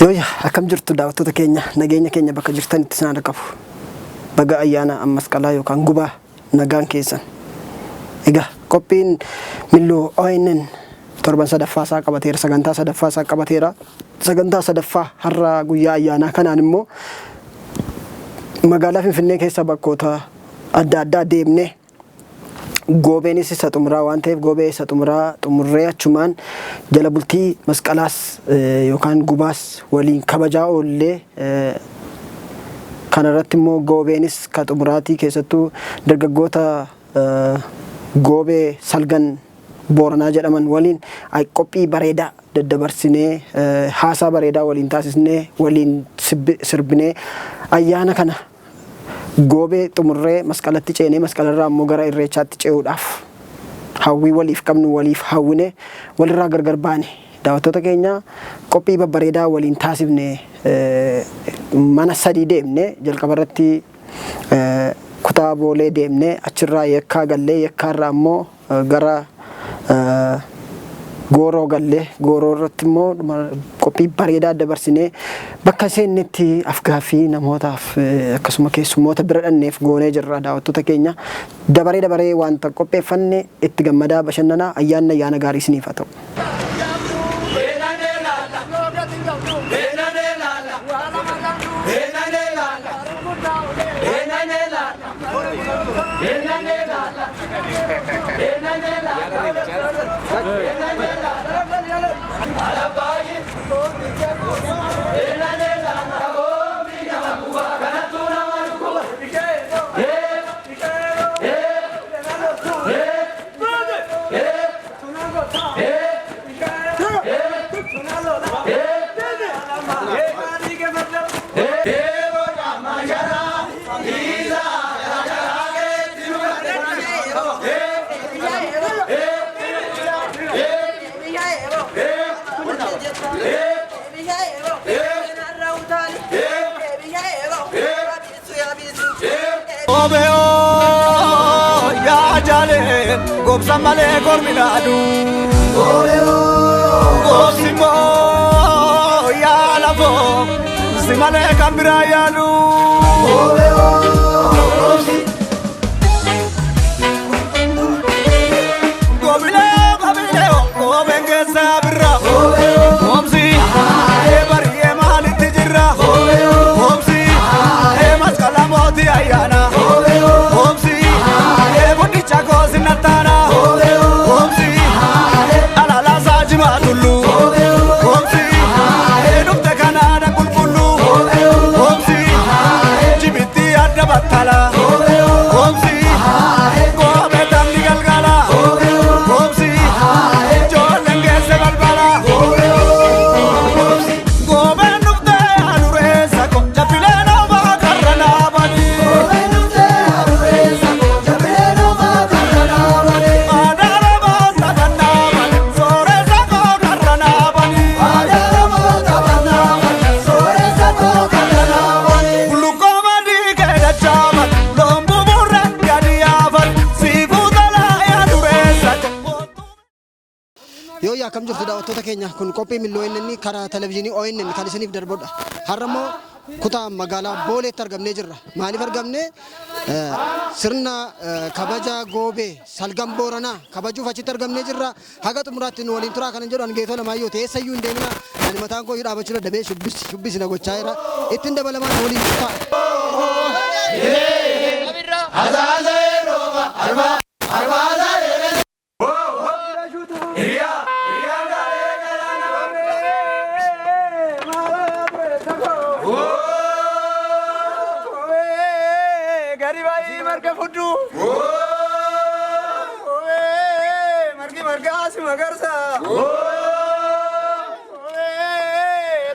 Yooyya akkam jirtu daawwattoota keenya nageenya keenya bakka jirtanitti isin haa qabu. Baga ayyaana masqalaa yookaan gubaa nagaan keessan. Egaa qophiin milluu ONN torban sadaffaa isaa qabateera sagantaa sadaffaa isaa qabateera. Sagantaa sadaffaa har'a guyyaa ayyaanaa kanaan immoo magaalaa Finfinnee keessa bakkoota adda addaa deemnee Goobeenis isa xumuraa waan ta'eef goobee isa xumuraa xumurree achumaan jala bultii masqalaas yookaan gubaas waliin kabajaa oollee kanarratti immoo goobeenis ka xumuraatii keessattuu dargaggoota goobee salgan Booranaa jedhaman waliin qophii bareedaa daddabarsinee haasaa bareedaa waliin taasisnee waliin sirbinee ayyaana kana Goobee xumurree Masqalatti ceenee Masqalarraa immoo gara Irreechaatti ce'uudhaaf hawwii waliif qabnu waliif hawwine walirraa gargar baane. Daawwattoota keenya qophii babbareedaa waliin taasifne mana sadii deemne jalqaba irratti kutaa Boolee deemne achirraa Yekkaa gallee Yekkaarraa immoo gara Gooroo galle. Gooroo irratti immoo qophii bareedaa dabarsinee bakka seennetti afgaaffii namootaaf akkasuma keessummoota bira dhanneef goonee jirra daawwattoota keenya. Dabaree dabaree wanta qopheeffanne itti gammadaa bashannanaa ayyaanni ayyaana gaarii isiniif haa ta'u. Obeoo yaa jaalee gobsa malee gormi dhaadu. Gobsi immoo yaa lafoo si malee kan biraa yaadu. Gobilee gobilee gobeen keessaa birra. Gobsi bari'ee maalitti jirra. Gobsi masqala mootii ayyaana. Gobsi guddicha goosi nattaana. Gobsi alaalaa saajimaa tullu. Gobsi dhufte kanaana qulqullu. Gobsi jibitti adda battala. Gobsi goobee taphni galgala. Gobsi ijoolleen geesse balbala. Goobeen dhuftee adureessa ko jabbileen obaa karra naabani. Adaara baasa kan naabani sooressa koo karra naabani. Bulluqoo madii keedachaa loon buburra gadi yaafan siifuu talaa adureessa ko. Yooyyaa akkam jirtu daawwattoota keenya kun qophii milloo ONN karaa televizyiinii ONN kan isiniif darbudha. Har'a immoo kutaa magaalaa Booleetti argamnee jirra. Maaliif argamne? Sirna kabaja goobee salgan Booranaa kabajuuf achitti argamnee jirra. Haga xumuraatti nu waliin turaa kanan jedhu Angeetoo Alamaayyoo ta'e eessayyuu hin deemina. Ani mataan koo iyyuu dhaabachuu dadhabee shubbisi na gochaa jira. Ittiin dabalamaan nu waliin turaa. Margaa si magarsa.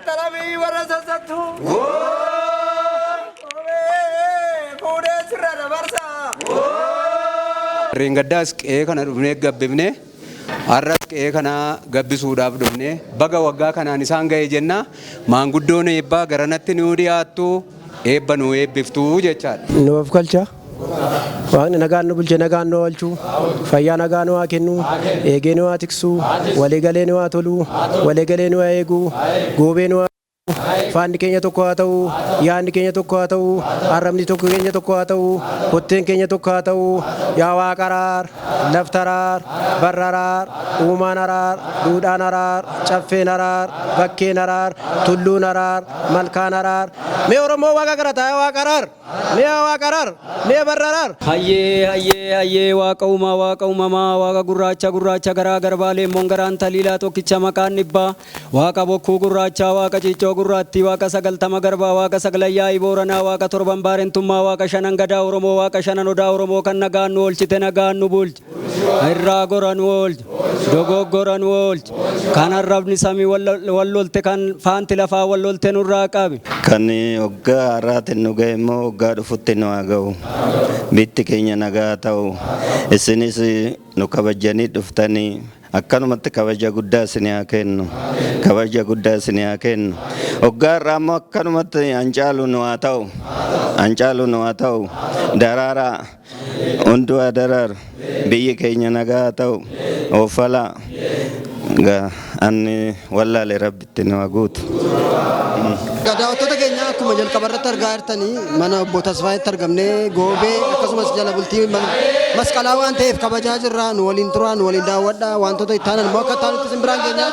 Talabii warra sassattu. Fuudhee sirra dabarsa. Reengaddaas qe'ee kana dhufnee gabbifne, har'as qe'ee kana gabbisuudhaaf dhufne. Baga waggaa kanaan isaan ga'e jenna. Maanguddoon eebbaa garanatti nuu dhiyaattu, eebba nuu eebbiftuu jechaadha. Nuuf galcha. Waaqni nagaan nu bulche, nagaan nu oolchu, fayyaa nagaa nu haa kennu, eegee nu haa tiksu, waliigalee nu haa tolu, waliigalee nu haa eegu, goobee nu haa. Faanni keenya tokko haa ta'u, yaadni keenya tokko haa ta'u, arrabni tokko keenya tokko haa ta'u, kotteen keenya tokko haa ta'u. Yaa Waaqa araar, lafti araar, barra araar, uumaan araar, duudhaan araar, caffeen araar, bakkeen araar, tulluun araar, malkaan araar. Mee Oromoo Waaqa kadhata, yaa Waaqa araar, mee yaa Waaqa araar, mee barra araar. Hayyee, hayyee, hayyee! Waaqa uumaa, waaqa uumamaa, waaqa gurraacha, gurraacha garaa garbaalee garaan taliilaa, tokkicha maqaan dhibbaa, waaqa bokkuu gurraachaa, waaqa ciccoo gurraattii, waaqa 90 garbaa, waaqa sagalan yaa'ii Booranaa, waaqa torban Baarentummaa, waaqa shanan gadaa Oromoo, waaqa shanan odaa Oromoo, kan nagaan nu oolchite nagaan nu bulche, irraa gora nu oolche, dogoggora nu oolche, kan arrabni samii wallolte, kan faanti lafaa wallolte nurraa qabi. Kan waggaa har'aatiin nu ga'e immoo waggaa dhufutti nu haa ga'u. Bitti keenya nagaa ta'u. Isinis nu kabajanii dhuftanii akkanumatti kabaja guddaa isin haa kennu. Kabaja guddaa isin haa kennu. Waggaa har'aa immoo akkanumatti hancaalu nu haa ta'u. Hancaalu nu haa ta'u. Daraaraa. Hunduu haa daraaru. Biyyi keenya nagaa haa ta'u. Ooffalaa. Anni wallaale, Rabbitti nu haa guutu. Daawwattoota keenya, akkuma jalqaba irratti argaa jirtanii, mana obbo Tasfaayetti argamnee goobee akkasumas jala bultii masqalaa waan ta'eef kabajaa jirra. Nu waliin turaa, nu waliin daawwadhaa. Wantoota itti aanan immoo akka taanutti isin biraan keenya.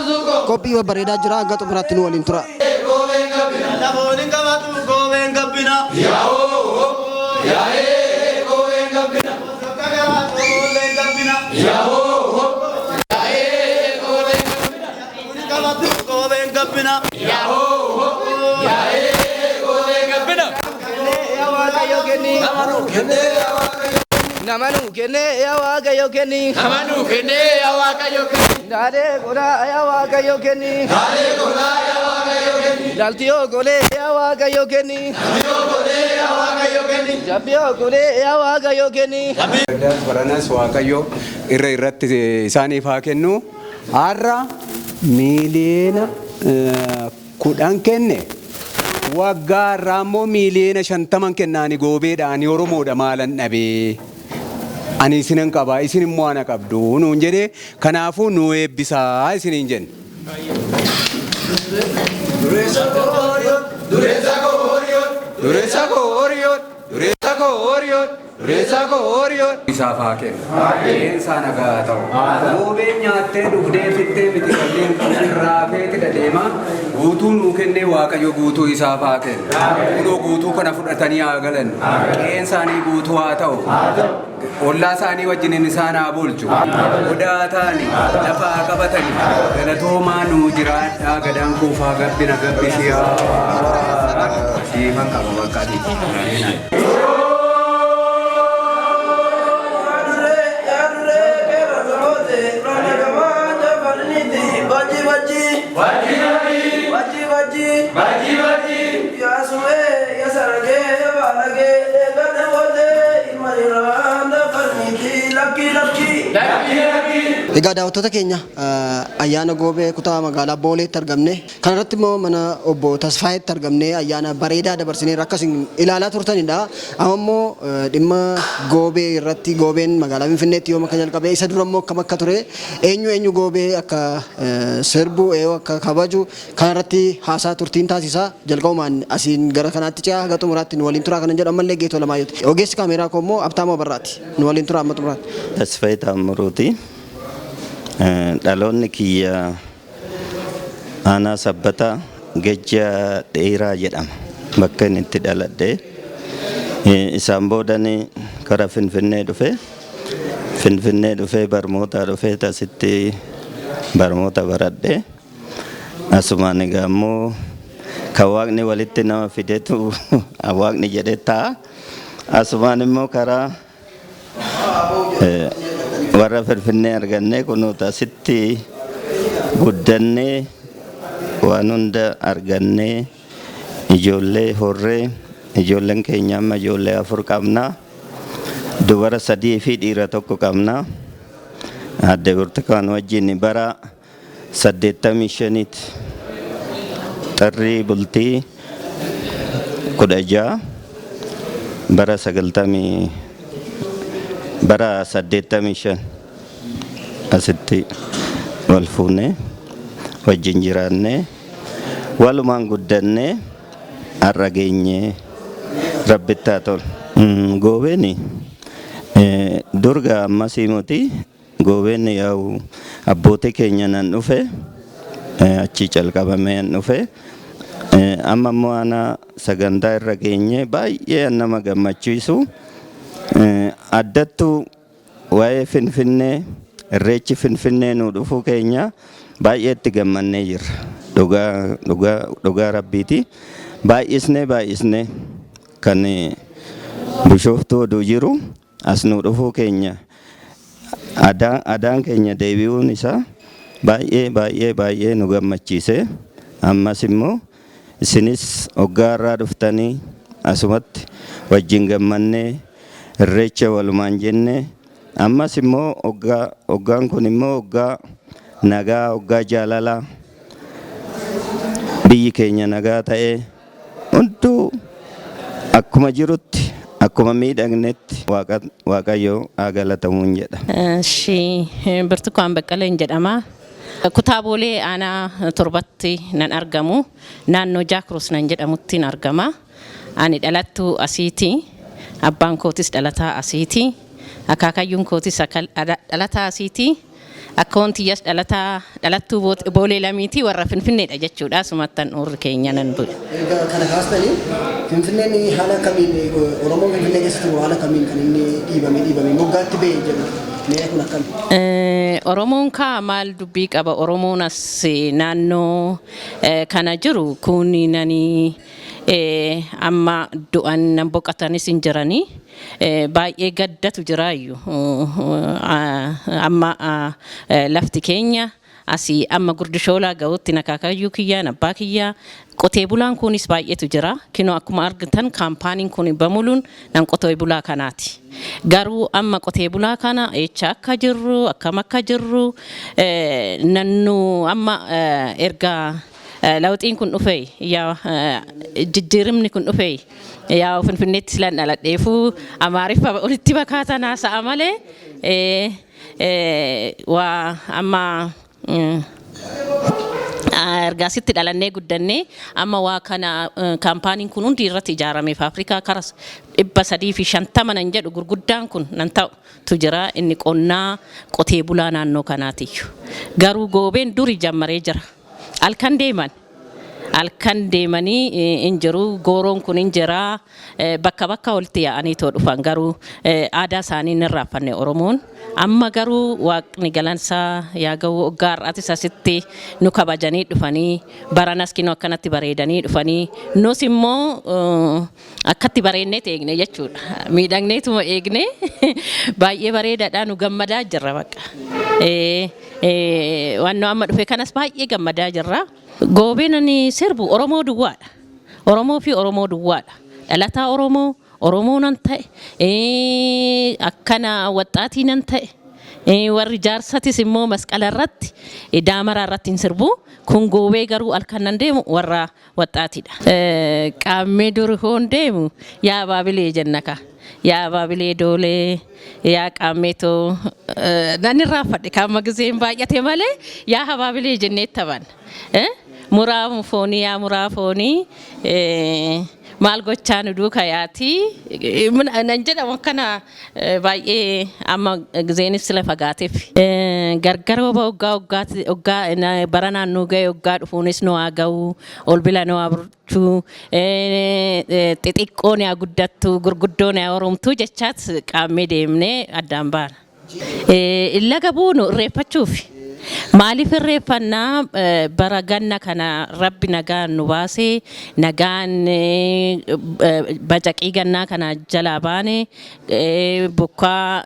Qophii babbareedaa jira, hanga xumuraatti nu waliin tura. Lafoon qabatu goobeen gabbina. Yaa'ee, goobeen gabbina. Bakka garaa goobeen gabbina. Yaa'ee, goobeen gabbina. Qabatu goobeen gabbina. Yaa'ee, goobeen gabbina. Yaa Waaqayyo kenni. Nama nuu kenne, yaa Waaqayyo kenni. Nama nuu kennee, yaa Waaqayyo kenni. Daalee godhaa, yaa Waaqayyo kenni. Daalee godhaa, yaa Waaqayyo kenni. Laltiyoo golee, yaa Waaqayyo kenni. Laltiyoo golee, yaa Waaqayyo kenni. Jabbiyoo golee, yaa Waaqayyo kenni. Baranas Waaqayyo irra irratti isaaniif haa kennu. Har'a 10 miiliyoona kenne. Waggaa har'aa immoo 50 miiliyoona kennaani goobeedha. Ani Oromoodha, maalan dhabee. Ani isinan qaba, isin immoo ana qabdu nuun jedhee, kanaafuu nu eebbisaa isiniin jenne. Dureessa koo horiyoon, dureessa koo horiyoon, dureessa koo horiyoon, dureessa koo horiyoon, dureessa koo horiyoon. Isaaf haa kennu. Qeensaa nagaa haa ta'u. Goobeen nyaattee dhugdee fittee miti, kanneen irraa feetidha deema. Guutuu nuu kennee, Waaqayyo guutuu isaaf haa kennu. Kunoo guutuu kana fudhatanii haa galan. Qeen isaanii guutuu haa ta'u. Ollaa isaanii wajjiniin isaan haa bulchu. Odaa ta'ani lafa haa qabatani. Galatoomaa, nuu jiraadhaa. Gadaan kuufaa gabbina gabbisii haa. Siifan qaba bakka ati. Egaa daawwattoota keenya, ayyaana goobee kutaa magaalaa Booleetti argamne. Kanarratti immoo mana obbo Tasfaayetti argamne ayyaana bareedaa dabarsinee akkasiin ilaalaa turtanidha. Amma immoo dhimma goobee irratti, goobeen magaalaa Finfinneetti yoom akka jalqabe, isa dura immoo akkam akka ture, eenyu eenyu goobee akka sirbu, eenyu akka kabaju kanarratti haasaa turtiin taasisa. Jalqabumaan asiin gara kanaatti ce'aa, haga xumuraatti nu waliin turaa kanan jedhu ammallee Geetoo Lamaayyuuti. Ogeessi kaameeraa koo immoo Abtaamoo Barraati. Nu waliin turaa amma xumuraatti. Tasfaayee Taammiruuti. Dhaloonni kiyya aanaa Sabbataa, Gejja Dheeraa jedhama. Bakka inni itti dhaladhe. Isaan boodani karaa Finfinnee dhufe. Finfinnee dhufee barmoota dhufee asitti barmoota baradhe. Asumaan egaa immoo kan Waaqni walitti nama fidetu Waaqni jedhee ta'a. Asumaan immoo karaa Warra Finfinnee argannee kunuuta asitti guddannee waan hunda argannee ijoollee horree, ijoolleen keenya amma ijoollee afur qabna. Dubara sadii fi dhiira tokko qabna. Aadde Burtukaan wajjin bara 85tti xarrii bultii 16 bara 90 bara 85 asitti wal fuunee wajjin jiraannee walumaan guddannee har'a geenyee, rabbitti haa tolu. Goobeeni durga ammasii miti, goobeen yaa'u abbootii keenya nan dhufe, achii calqabamee nan dhufe. Amma immoo ana sagantaa irra geenye baay'ee nama gammachiisu. Addattuu waa'ee Finfinnee, irreechi Finfinnee nu dhufuu keenya baay'ee itti gammannee jirra. Dhugaa dhugaa dhugaa rabbiiti. Baay'isnee baay'isnee kan Bishooftuu oduu jiru as nu dhufuu keenya, adaan keenya deebi'uun isaa baay'ee baay'ee baay'ee nu gammachiise. Ammas immoo isinis hoggaa irraa dhuftanii asumatti wajjin gammannee irreecha walumaan jenne, ammas immoo hoggaa hoggaan kun immoo hoggaa nagaa, hoggaa jaalalaa, biyyi keenya nagaa ta'ee hunduu akkuma jirutti akkuma miidhagnetti Waaqayyo haa galatamuun jedha. እሺ Birtukaan Baqqaleen jedhama. Kutaa Boolee aanaa torbatti nan argamu. Naannoo Jaakroos nan jedhamutti argama. Ani dhalattuu asiiti. Abbaan kootis dhalataa asiiti. Akaakayyuun kootis dhalataa asiiti. Akkoon tiyyaas dhalataa dhalattuu Boolee Lamiiti, warra Finfinneedha jechuudha. Asumattan uurri keenya nan bu'e. Erga kana kaastanii, Finfinneen haala kamiin, Oromoon Finfinnee keessa jiru haala kamiin kan inni dhiibamee dhiibamee moggaatti ba'e jedhu, mee kun akkami? Oromoon kaa maal dubbii qaba? Oromoon as naannoo kana jiru kun nani amma du'an nan boqotanis hin jiranii. Baay'ee gaddatu jiraayyuu. Amma lafti keenya asii amma Gurdishoolaa ga'utti nakaakayyuu kiyyaan abbaa kiyyaa qotee bulaan kunis baay'eetu jira. Kinoo akkuma argitan kaampaaniin kun bamuluun nan qotee bulaa kanaati. Garuu amma qotee bulaa kana eecha akka jirru, akkam akka jirru, nannu amma erga lawxiin kun dhufe, yaa jijjiirimni kun dhufe, yaa Finfinneetti silan dhaladheefu Amaariffa walitti makaa tanaa sa'a malee waa amma ergaasitti dhalannee guddannee amma waa kana kaampaaniin kun hundi irratti ijaarame, faafrikaa kara 350 nan jedhu gurguddaan kun nan ta'u jira, inni qonnaa qotee bulaa naannoo kanaatiyyu. Garuu goobeen duri jammaree jira. Halkan deeman. Halkan deemanii hin jiru, gooroon kun hin jira, bakka bakka walitti yaa'anii too dhufan, garuu aadaa isaanii hin irraanfanne Oromoon. Amma garuu waaqni galansaa yaa ga'u, waggaa har'aatis asitti nu kabajanii dhufanii, baranas kinoo akkanatti bareedanii dhufanii, nus immoo akkatti bareennee eegne jechuudha. Miidhagneetuma eegne, baay'ee bareedaadha, nu gammadaa jirra bakka. Wannoo amma dhufe kanas baay'ee gammadaa jirra. Goobeen ani sirbu Oromoo duwwaadha. Oromoo fi Oromoo duwwaadha. Dhalataa Oromoo, Oromoo nan ta'e, akkana waxxaatii nan ta'e. Warri jaarsatis immoo masqala irratti, daamaraa irratti hin sirbu. Kun goobee garuu halkan nan deemu warra waxxaatiidha. Qaammee dur hoon deemu yaa baabilee jenna ka. Yaa baabilee doolee, yaa qaammeetoo nan irraanfadhe kaama gizeen baay'ate malee, yaa habaabilee jennee taphanna. Muraa foonii, yaa muraa foonii, maal gochaa nu duuka yaati nan jedhamu, akkana baay'ee amma gizeenis sila fagaateef. Gargar waggaa waggaa bara naannoo ga'e waggaa dhufuunis nu haa ga'u, ol bila nu haa bulchuu, xixiqqoon yaa guddattu, gurguddoon yaa horomtuu jechaat qaammee deemnee addaan baana. Laga buunu irreeffachuuf. Maaliif irreeffannaa? Bara ganna kana Rabbi nagaan nu baasee, nagaan bacaqii gannaa kana jalaa baane, bokkaa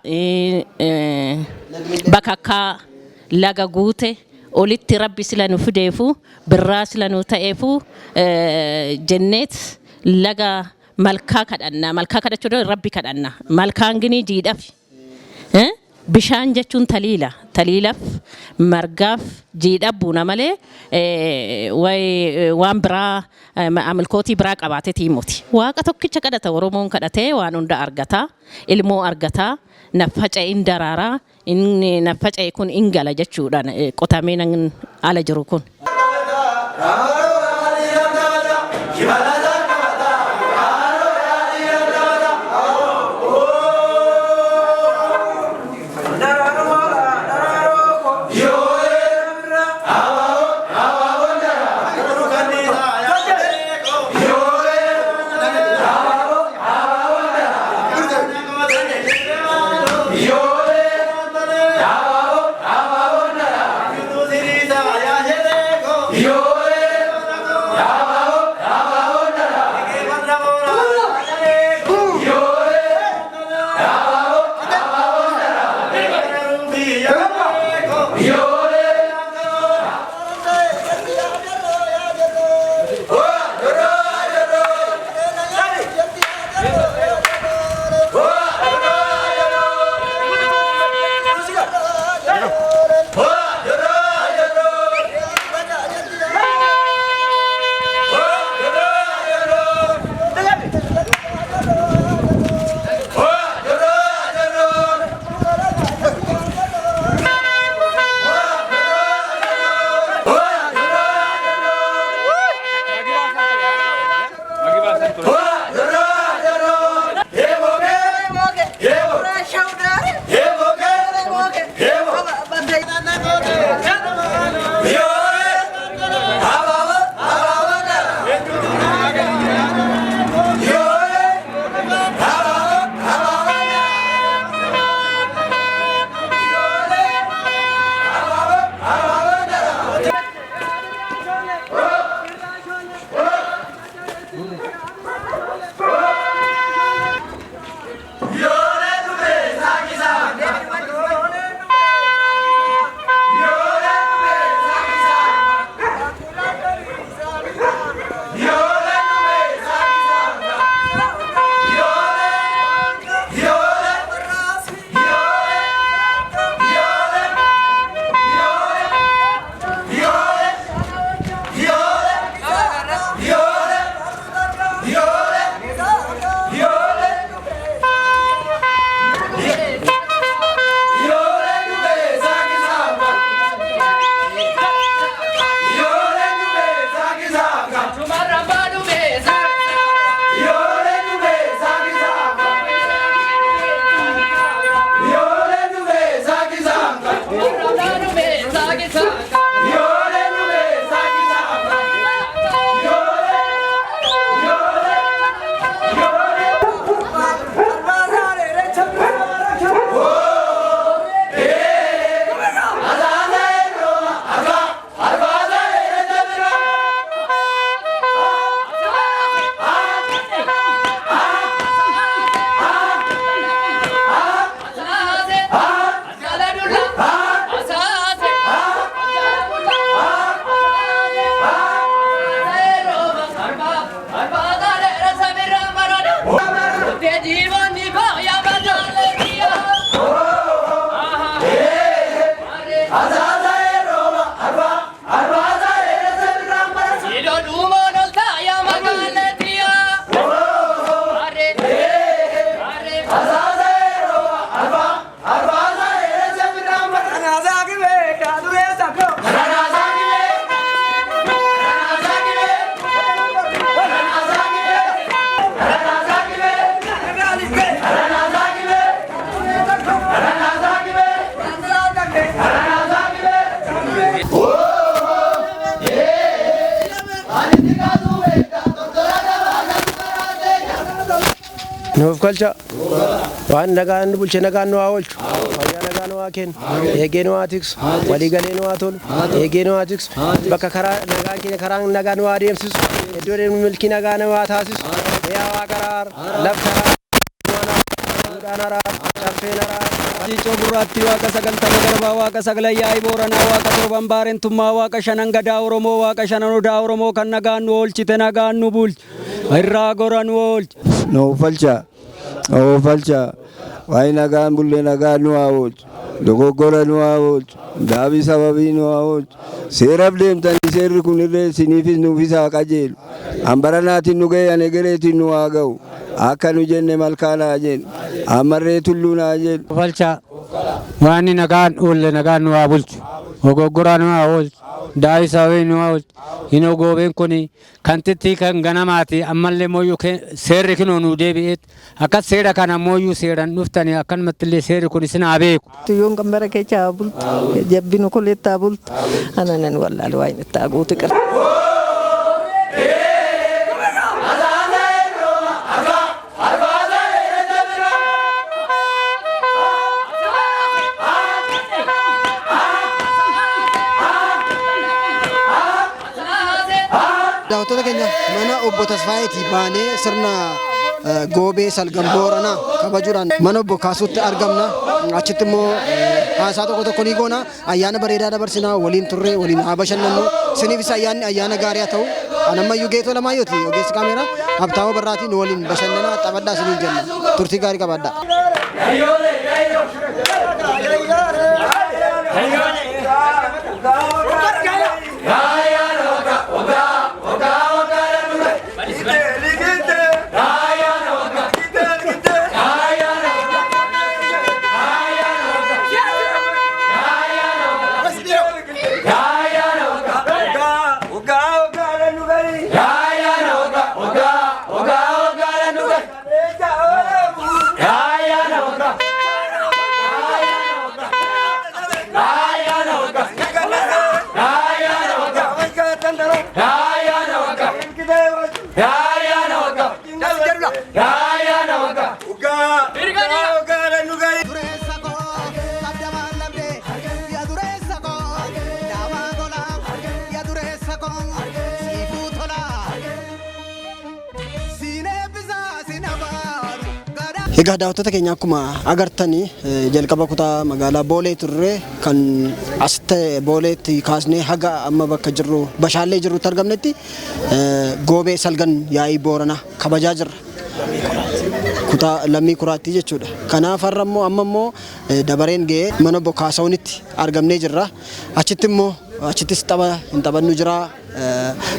bakakkaa laga guute olitti Rabbi sila nu fideefu, birraa sila nu ta'eefu jenneet laga malkaa kadhanna. Malkaa kadhachuu, Rabbi kadhanna. Malkaan ginii jiidhafi. Bishaan jechuun taliila. Taliilaf, margaaf, jiidha buuna malee waan biraa, amilkootii biraa qabaatee tiimuti. Waaqa tokkicha kadhata. Oromoon kadhatee waan hunda argata. Ilmoo argata. Naffaca'e in daraaraa. Inni naffaca'e kun in gala jechuudha, qotamee nan ala jiru kun. Nuuf galcha. Waan nagaan nu bulche, nagaan nu haa oolchu. Fayyaa nagaa nu haa haa kennu, eegee nu haa tiksu, walii galee nu haa tolu, eegee nu haa tiksu, bakka karaa nagaan keenya karaa nagaa nu haa deemsisu, iddoo deemnu milkii nagaa nu haa taasisu, yaa Waaqa araara, lafti araara, duudhaan araara, caffeen araara. Ciicoo gurraattii, waaqa 90 garbaa, waaqa sagalan yaa'ii Booranaa, waaqa torban Baarentummaa, waaqa shanan Gadaa Oromoo, waaqa shanan Odaa Oromoo, kan nagaan nu oolchite nagaan nu bulchi, irraa gora nu oolchi. Nu oofalchaa, oofalchaa, waa'ee nagaan bulle nagaan nu haa oolchu, dogoggora nu haa oolchu, daabii sababii nu haa oolchu. Seeraaf deemtanii seerri kun illee isiniifis nuufis haa qajeelu. Hambaranaatiin nu ga'e anegereetiin nu haa ga'u. Akka nu jenne malkaa naa jedhu. Ammarree tulluu naa jedhu. Oofalchaa, waan nagaan oolle nagaan nu haa bulchu, dogoggora nu haa oolchu, daa'ii sababii nu haa oolchu. Hin goobeen kun kan xixxii kan ganamaati, ammallee mooyyuu seerri kinoo nu deebi'eet akkas seera kana mooyyuu seeran dhuftanii akkanumatti illee seerri kun isin haa beeku. Tuyyoon qambara keessa haa bultu, jabbinu koleetti haa bultu, ananan wallaalu waa inni itti haa guutu qira. Daawwattoota keenya, mana obbo Tasfaayeetii baanee sirna goobee salgan Booranaa kabajuudhaan mana obbo Kaasuutti argamna. Achitti immoo haasaa tokko tokko ni goona. Ayyaana bareedaa dabarsinaa, waliin turre waliin haa bashannannu. Isiniifis ayyaanni ayyaana gaarii haa ta'u. An ammayyuu Geetoo Lamaayyooti, ogeessi kaameeraa Habtaamuu Barraatiin nu waliin bashannanaa, taphadhaa isiniin jenna. Turtii gaarii qabaadhaa. Egaa daawwattoota keenya, akkuma agartanii jalqaba kutaa magaalaa Boolee turre, kan asitti Booleetti kaasnee haga amma bakka jirru Bashaallee jirrutti argamnetti goobee salgan yaa'ii Booranaa kabajaa jirra. Kutaa Lammii Kuraatti jechuudha. Kanaaf har'a immoo amma immoo dabareen ga'ee mana obbo Kaasawunitti argamnee jirra. Achitti immoo achittis tapha hin taphannu jira.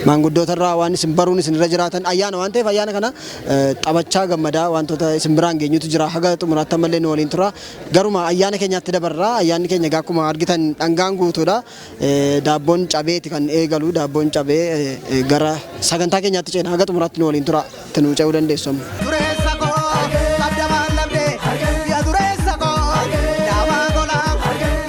Maanguddoota irraa waan isin baruun isin irra jiraatan, ayyaana waan ta'eef ayyaana kana taphachaa gammadaa wantoota isin biraan geenyutu jira. Haga xumuraatti ammallee nu waliin tura. Garuma ayyaana keenyaatti dabarra. Ayyaanni keenya egaa akkuma argitan dhangaan guutuudha. Daabboon cabeeti kan eegalu. Daabboon cabee gara sagantaa keenyaatti ceena. Haga xumuraatti nu waliin tura. Itti nu ce'uu dandeessu amma. Dureessa koo qabda maal dhabde, yaa dureessa koo dhaabaa golaa,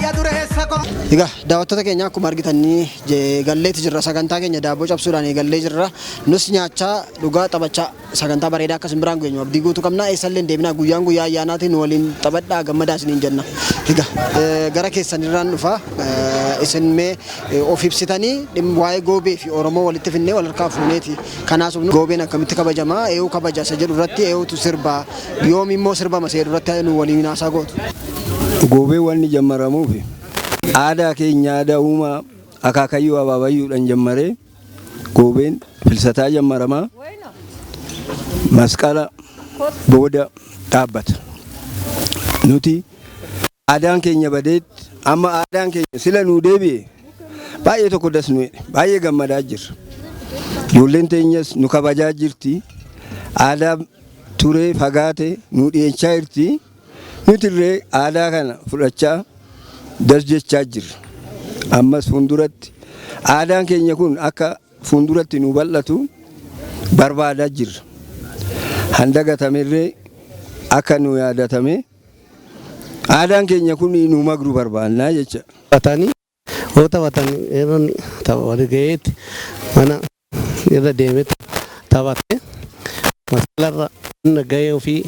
yaa dureessa koo. Egaa daawwattoota keenya, akkuma argitanii eegalleeti jirra, sagantaa keenya daabboo cabsuudhaan eegallee jirra. Nus nyaachaa, dhugaa, taphachaa sagantaa bareedaa akkasin biraan geenyu abdii guutuu qabna. Eessallee hin deebinaa, guyyaan guyyaa ayyaanaatiin nu waliin taphadhaa, gammadaa isiniin jenna. Egaa gara keessanirraan dhufa. Isin mee of ibsitanii waa'ee goobee fi Oromoo walitti finnee wal harkaa fuuneeti. Kanaas goobeen akkamitti kabajama, eeyyuu kabaja isa jedhu irratti, eeyyuutu sirbaa, yoom immoo sirbama isa jedhu irratti nu waliin haasaa gootu. Goobee wanni jammaramuuf aadaa keenya, aadaa uumaa akaakayyuu abaabayyuudhaan jammaree, goobeen filsataa jammaramaa masqala booda dhaabbata. Nuti aadaan keenya badeetti, amma aadaan keenya sila nuu deebi'e baay'ee tokko das nu baay'ee gammadaa jirra. Ijoolleen teenyas nu kabajaa jirti. Aadaa turee fagaate nu dhiyeechaa jirti. Nuti illee aadaa kana fudhachaa das jechaa jirra. Ammas fuulduratti aadaan keenya kun akka fuulduratti nu bal'atu barbaadaa jirra. Handagatamerree akka nu yaadatame aadaan keenya kun nu magru barbaannaa jecha. Taphatanii yoo taphatan, yeroon tapha wal gaheetti mana irra deemee taphate, masqalarra gahee ofii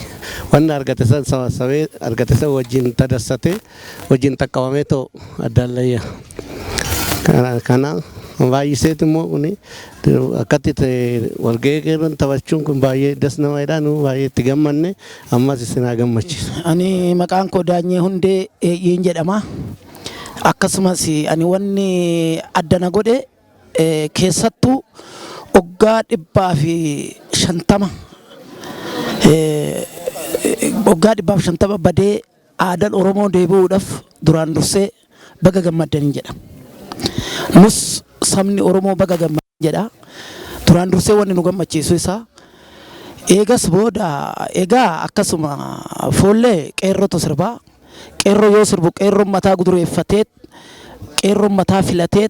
Wanna argate san sabassabee argate san wajjin tadassatee wajjin xaqqabamee ta'u addaan layya. Kana baay'iseet immoo kuni akkatti walga'ii qeerroon taphachuun kun baay'ee das nama jedha, nu baay'ee itti gammanne, ammas isin haa gammachiisu. Ani maqaan koo Daanyee Hundee Eeyyiin jedhama. Akkasumas ani wanni adda na godhe keessattuu waggaa 150, waggaa 150 badee aadaan Oromoo deebi'uudhaaf duraan dursee baga gammaddanii jedha. Nus sabni Oromoo baga gammaddan jedha. Duraan dursee wanni nu gammachiisu isaa eegas booda egaa akkasuma foollee qeerrotu sirbaa. Qeerroo yoo sirbu qeerroon mataa gudureeffatee, qeerroon mataa filatee,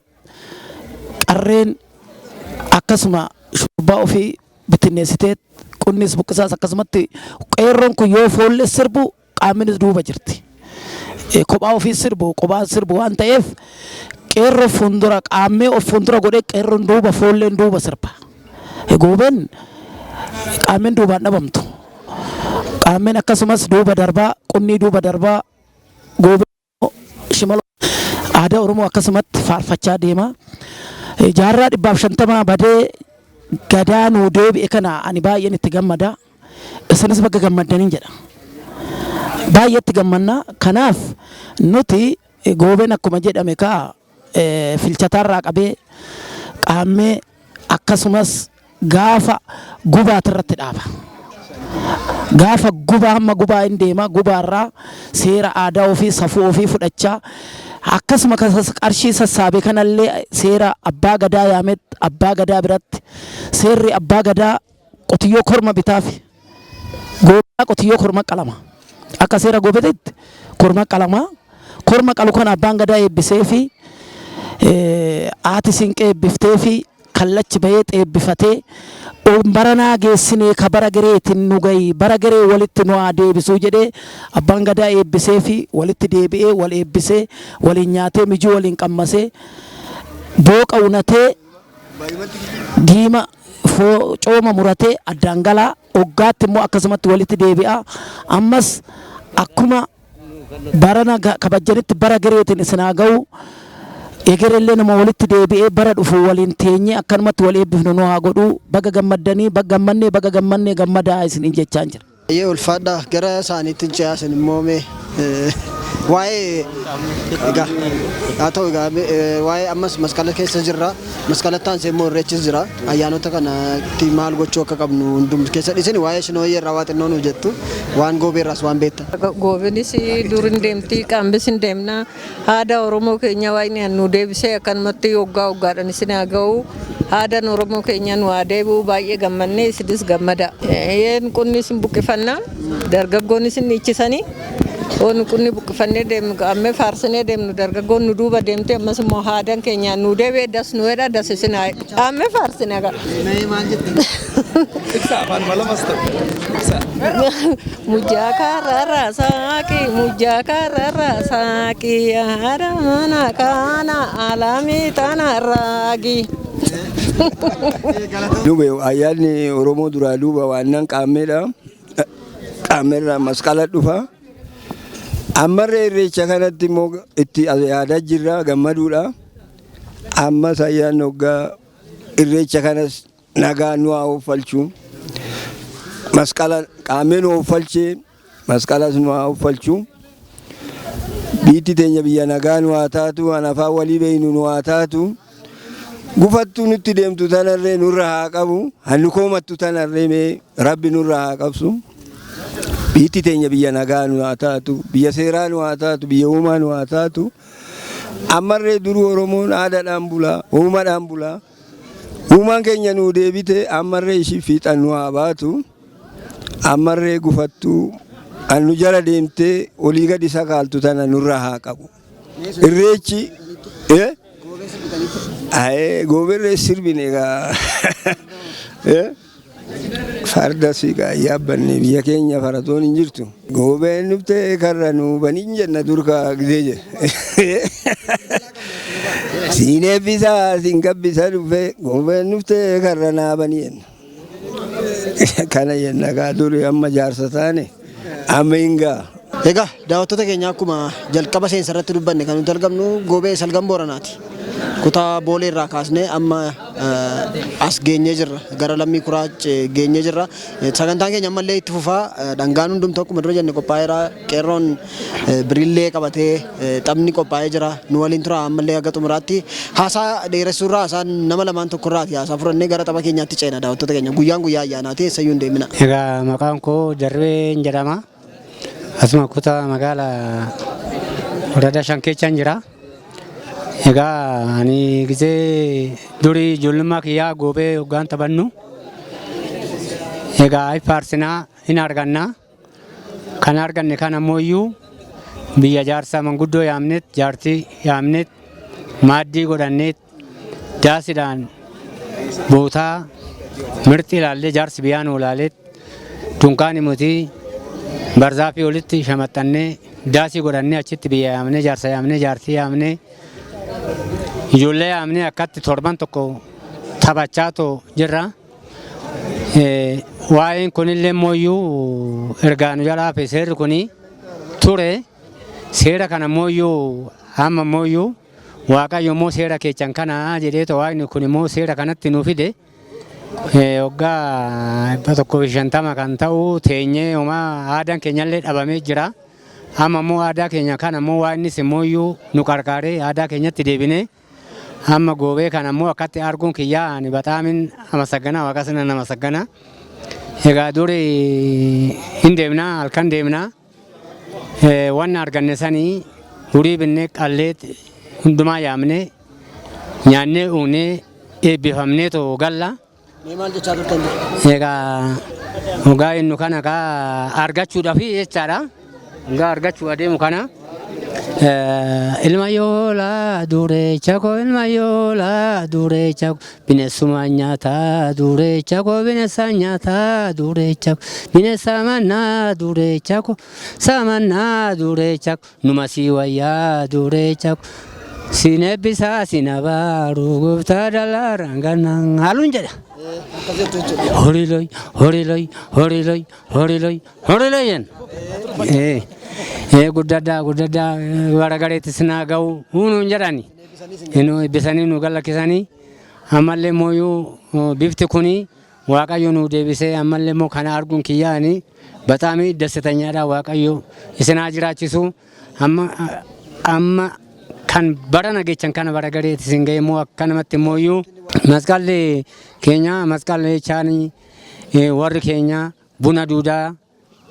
qarreen akkasuma shurbaa ofii bittinneessitee, qunnis buqqisaas akkasumatti qeerroon kun yoo foollee sirbu qaamnis duuba jirti. Kophaa ofii sirbu, kophaa sirbu waan ta'eef qeerroo fuuldura qaammee of fuuldura godhee qeerroon duuba foolleen duuba sirba. Goobeen qaammeen duubaan dhabamtu. Qaammeen akkasumas duuba darbaa, qunnii duuba darbaa, goobeen shimala aadaa Oromoo akkasumatti faarfachaa deema. Jaarraa 150 badee gadaa nuu deebi'e kana ani baay'een itti gammada. Isinis baga gammaddaniin jedha. Baay'ee itti gammanna. Kanaaf nuti goobeen akkuma jedhame kaa filchataarraa qabee qaammee akkasumas gaafa gubaatirratti dhaaba. Gaafa gubaa hamma gubaa hin deema, gubaarraa seera aadaa ofii, safuu ofii fudhachaa, akkasuma qarshii sassaabee kanallee seera abbaa gadaa yaamet abbaa gadaa biratti seerri abbaa gadaa qotiyyoo korma bitaafi. Goobaa qotiyyoo korma qalama. Akka seera goobetetti korma qalama. Korma qalu kana abbaan gadaa eebbisee fi haati siinqee eebbiftee fi kallachi bahee xeebbifatee baranaa geessinee ka bara gereetiin nu gahi, bara geree walitti nu haa deebisuu jedhee abbaan gadaa eebbisee fi walitti deebi'ee wal eebbisee waliin nyaatee mijuu waliin qammasee booqa unatee diima cooma muratee addaan galaa. Hoggaatti immoo akkasumatti walitti deebi'a. Ammas akkuma barana kabajjanitti bara gereetiin isin haa ga'u. Egerellee nama walitti deebi'ee bara dhufu waliin teenyee akkanumatti wal eebbifnu nu haa godhu. Baga gammaddanii, baga gammannee, baga gammannee, gammadaa isiniin jechaan jira. Baay'ee ulfaadha. Gara isaaniitti hin ce'aasin immoo mee waa'ee egaa haa ta'u egaa waa'ee ammas masqala keessa jirra. Masqalatti aansee immoo irreechis jira. Ayyaanota kanatti maal gochuu akka qabnu hundum keessa dhiisini waa'ee shinooyyee irraa waa xinnoo nuuf jettu, waan goobeerraas waan beektan. Goobenis dur hin deemti, qaambis hin deemna. Aadaa Oromoo keenya waaqni nu deebisee akkanumatti waggaa waggaadhaan isin haa ga'u. Aadaan Oromoo keenya nu haa deebi'u, baay'ee gammannee, isinis gammada. Yeen qunni isin buqqifannaa, dargaggoon isin dhiichisanii. Waan qunni buqqifannee deemnu, ammee faarsinee deemnu, dargaggoon nu duuba deemte, ammas immoo aadaan keenya nu deebi'ee das nu jedha, das isin haa ammee faarsine agarra. Maal jette? Ibsa afaan lamas ta'u. Ibsa. Mujjaa kararra saaqi, mujjaa kararra saaqi, haadha mana kana alamii tana raagi. Duuba ayyaanni Oromoo duraa duuba waan nan qaammeedha. Qaammeerraa masqala dhufa. Ammarree irreecha kanatti immoo itti yaadaa jirra, gammaduudha. Ammas ayyaanni waggaa irreecha kanas nagaa nu haa uffalchu. Masqala qaammee nu uffalchee masqalas nu haa uffalchu. Biyyi teenya biyya nagaa nu haa taatu, waan afaan walii beeynu nu haa taatu. Gufattuu nutti deemtu tanarree nurra haa qabu. Hannu koomattu tanarree mee rabbi nurra haa qabsu. Biyyi teenya biyya nagaa nu haa taatu, biyya seeraa nu haa taatu, biyya uumaa nu haa taatu. Ammarree duruu Oromoon aadaadhaan bulaa, uumaadhaan bulaa. Uumaan keenya nuu deebite, ammarree ishii fiixan nu haa baatu. Ammarree gufattuu hannu jala deemtee olii gadi sakaaltu tana nurra haa qabu. Irreechi gooberree sirbine egaa farda siqaa yaabbanne, biyya keenya faratoon hin jirtu. Goobeen dhuftee karra nuu baniin jenna durkaa gisee jedhe. Siin eebbisaa siin gabbisa dhufe, goobeen dhuftee karra naa banii jenna. Kana jenna kaa duri, amma jaarsa taane. Amma hin ga'a. Egaa daawwattoota keenya, akkuma jalqaba seensa irratti dubbanne, kan nuti argamnu Goobee Salgan Booranaati. Kutaa Boolee irraa kaasnee amma as geenyee jirra. Gara Lammii Kuraa geenyee jirra. Sagantaan keenya ammallee itti fufaa. Dhangaan hundumtuu akkuma dura jenne qophaa'eera. Qeerroon birillee qabatee taphni qophaa'ee jira. Nu waliin tura ammallee haga xumuraatti. Haasaa dheeressuurraa haasaan nama lamaan tokkorraati haasaa fudhannee gara tapha keenyaatti ceena, daawwattoota keenya. Guyyaan guyyaa ayyaanaati, eessayyuu hin deemina. Egaa maqaan koo Darbeen jedhama. Asuma kutaa magaalaa worada 5 keessan jira. Egaa ani gisee durii ijoollummaa kiyyaa goobee hoggaan taphannu, egaa faarsinaa hin arganna. Kan arganne kan ammoo iyyuu biyya jaarsaa manguddoo yaamnet, jaartii yaamnet, maaddii godhanneet, daasiidhaan bootaa mirxi ilaallee, jaarsi biyyaa nu ilaaleet, dunkaani mutii barzaafii olitti shamaxxannee, daasii godhannee, achitti biyya yaamnee, jaarsa yaamnee, jaartii yaamnee, ijoollee yaamnee akkatti torban tokko taphachaa too jirra. Waa'een kunillee mooyyuu ergaa nu jalaa hafe. Seerri kuni ture. Seera kana mooyyuu amma mooyyuu Waaqayyo immoo seera keechan kana jedheeto Waaqni kun immoo seera kanatti nu fide. Waggaa 150 kan ta'u teenyee homaa aadaan keenyallee dhabamee jira. Amma immoo aadaa keenya kana immoo Waaqnis immoo iyyuu nu qarqaaree aadaa keenyatti deebinee amma goobee kana immoo akkatti arguun kiyyaa ani baxaamin amasaggana, Waaqa sinan amasaggana. Egaa duri hin deemnaa, halkan deemnaa, wanna arganne sanii horii binnee, qallee, hundumaa yaamnee, nyaannee, uunee, eebbifamnee too galla. Mee maal jechaa turtan dura? Egaa dhugaa innu kana kaa argachuudhaaf jechaadha. Dhugaa argachuu adeemu kana. Ilma yoola dureecha koo, ilma yoola dureecha koo, bineensuma nyaataa dureecha koo, bineensa nyaataa dureecha koo, bineensa mannaa dureecha koo, samannaa dureecha koo, numa si wayyaa dureecha koo. Sin eebbisaa, sin abaaru gooftaa dalaaraan gannaan haaluun jedha. Akkas jettu jechuudha. Horiloy, horiloy, horiloy, horiloy, horiloy jenna. Guddadhaa, guddadhaa, bara gareetti sinaa ga'u hunuun jedhani. Nu eebbisanii nu galakkisanii, ammallee mooyyuu bifti kuni Waaqayyo nu deebisee ammallee immoo kana arguun kiyyaani bataami dassatanyaadha. Waaqayyo isin haa jiraachisu. Amma amma kan bara nageechan kana bara gareetti isin ga'e immoo akkanumatti mooyyuu masqalli keenya masqalli jechaani warri keenya buna duudaa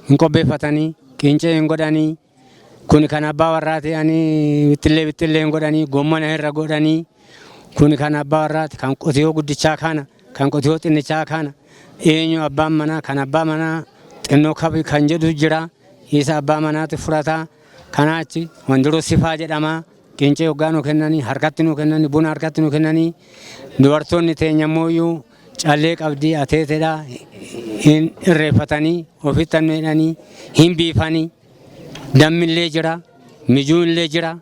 hin qopheeffatanii, qincee hin godhanii, kun kan abbaa warraa ta'anii bixxillee bixxillee hin godhanii, gommana irra godhanii, kun kan abbaa warraati, kan qotiyoo guddichaa kana, kan qotiyoo xinnichaa kana, eenyu abbaan manaa, kan abbaa manaa xinnoo kabi kan jedhu jira, isa abbaa manaati fudhata. Kanaachi wandiroo sifaa jedhama. Qincee hoggaa nu kennanii, harkatti nu kennanii, buna harkatti nu kennanii, dubartoonni teenya mooyyuu callee qabdii ateetedha hin irreeffatanii, ofitti hidhanii hin biifanii. Dammillee jira, mijuunillee jira,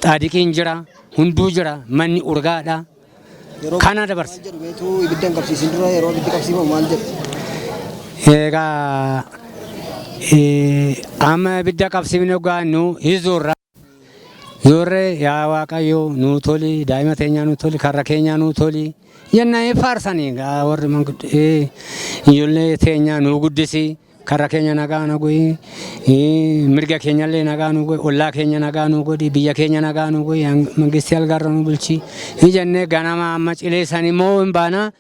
xaadiqiin jira, hunduu jira, manni urgaadha. Kana dabarse. Maal jedhu beetuu ibidda hin qabsiisin dura, yeroo ibiddi qabsiifamu maal jedhu? Egaa amma ibidda qabsiifne hoggaa nu hizuurra. Zoorree, yaa Waaqayyo nuu toli, daa'ima teenyaa nuu toli, karra keenyaa nuu toli jennee faarsanii, egaa warri manguddoo ijoollee teenyaa nuu guddisi, karra keenya nagaa nu godhi, mirga keenyallee nagaa nu godhi, ollaa keenya nagaa nu godhi, biyya keenya nagaa nu godhi, mangistii algaarra nu bulchi jennee. Ganama amma cilee san immoo hin baana.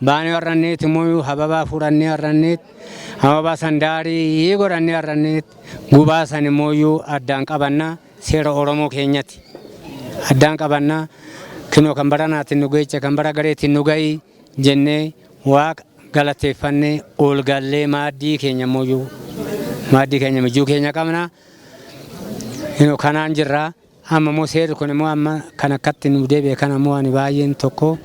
Baanee warranneet immoo hababaa fudhannee warranneet, hababaa san daarii godhannee warranneet, gubaa san immoo addaan qabannaa. Seera Oromoo keenyatti addaan qabannaa, kinoo kan baranaatiin nu geecha, kan bara gareetiin nu gahi jennee Waaqa galateeffannee ol gallee, maaddii keenya immoo maaddii keenya mijuu keenya qabna. Kanaan jirra. Amma immoo seerri kun immoo amma kan akkatti nu deebi'e kana immoo ani baay'een tokko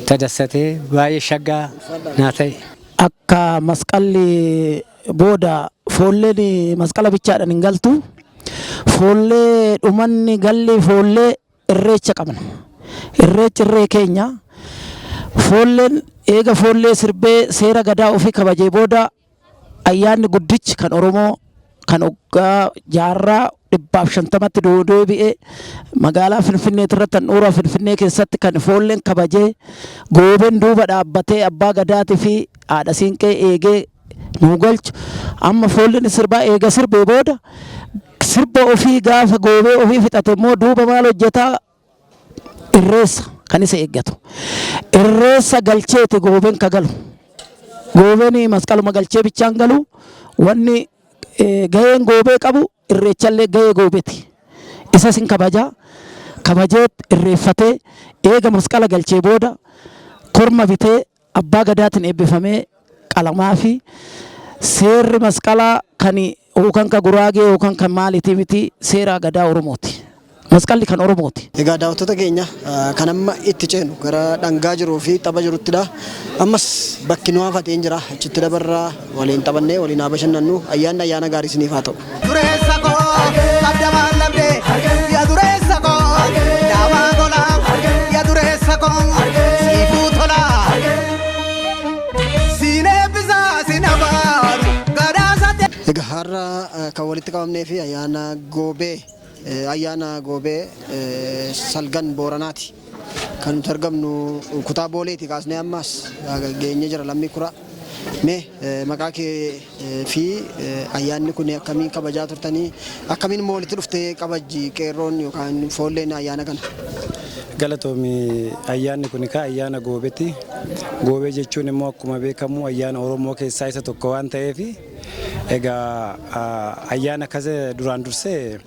tadassatee baay'ee shaggaa naa ta'e. Akka masqalli booda foolleen masqala bichaadhaan hin galtu. Foollee dhumanni galli foollee irreecha qabna. Irreechi irree keenya. Foolleen eega foollee sirbee seera gadaa ofii kabajee booda ayyaanni guddichi kan Oromoo Kan waggaa jaarraa 150tti deebi'ee magaalaa Finfinnee irratti, handhuura Finfinnee keessatti kan foolleen kabajee, goobeen duuba dhaabbatee, abbaa gadaatii fi haadha siinqee eegee nuu galchu. Amma foolleen sirbaa eega sirbee booda, sirba ofii gaafa goobee ofii fixate immoo duuba maal hojjetaa? Irreessa kan isa eeggatu. Irreessa galcheeti goobeen ka galu. Goobeen masqaluma galchee bichaan galu. Wanni gaheen goobee qabu, irreechallee gahee goobeeti. Isa sin kabajaa, kabajee irreeffatee, eega masqala galchee booda korma bitee, abbaa gadaatiin eebbifamee qalamaa fi seerri masqalaa kan yookaan ka Guraagee yookaan kan maaliitii miti, seera gadaa Oromooti. Masqalli kan Oromooti. Egaa daawwattoota keenya, kan amma itti ceenu gara dhangaa jiruu fi tapha jiruttidha. Ammas bakki nu hafatee jira. Achitti dabarraa waliin taphannee waliin haa bashannannu. Ayyaanni ayyaana gaarii isiniif haa ta'u. Dureessa koo qabda maal dhabde, yaa dureessa koo daamaa gola, yaa dureessa koo siifuu tola. Siin eebbisaa, siin abaaru gadhaasate. Egaa har'a kan walitti qabamnee fi ayyaana goobee salgan Booranaati. Kan nuti argamnu kutaa Booleeti kaasnee ammas geenye jira lammii kuraa. Mee maqaa kee fi ayyaanni kun akkamiin kabajaa turtanii, akkamiin immoo walitti dhuftee kabajji qeerroon yookaan foolleen ayyaana kana? Galatoomi. Ayyaanni kun ka ayyaana goobeeti. Goobee jechuun immoo akkuma beekamu ayyaana Oromoo keessaa isa tokko waan ta'eef, egaa ayyaana akkas duraan dursee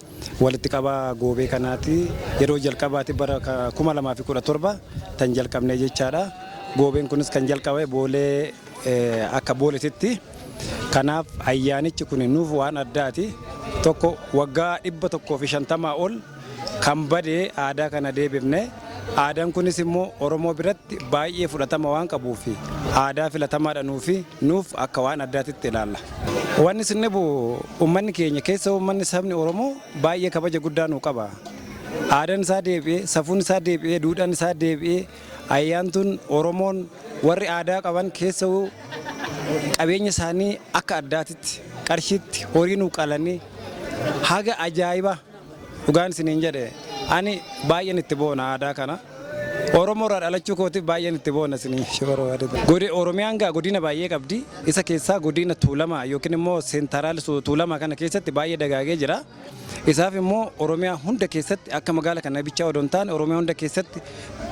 walitti qabaa goobee kanaati. Yeroo jalqabaati bara 2017 tan jalqabne jechaadha. Goobeen kunis kan jalqabe Boolee, akka Booleetitti. Kanaaf ayyaanichi kun nuuf waan addaati. Tokko waggaa 150 ol kan badee aadaa kana deebifne. Aadaan kunis immoo Oromoo biratti baay'ee fudhatama waan qabuuf, aadaa filatamaadha nuufi nuuf akka waan addaatitti ilaalla. Wanni isin dhibu, uummanni keenya keessa uummanni sabni Oromoo baay'ee kabaja guddaa nuu qaba. Aadaan isaa deebi'ee, safuun isaa deebi'ee, duudhaan isaa deebi'ee, ayyaantuun Oromoon warri aadaa qaban keessa qabeenya isaanii akka addaatitti qarshiitti horii nuu qalanii haga ajaa'iba. Dhugaan isiniin jedhe, ani baay'een itti boona aadaa kana. Oromoo irraa dhalachuu kootiif baay'een itti boona isinii barbaade. Oromiyaan gaa godina baay'ee qabdi. Isa keessaa godina Tuulamaa yookiin immoo central Tuulamaa kana keessatti baay'ee dagaagee jira. Isaaf immoo Oromiyaa hunda keessatti, akka magaala kana bichaa odoo hin taane, Oromiyaa hunda keessatti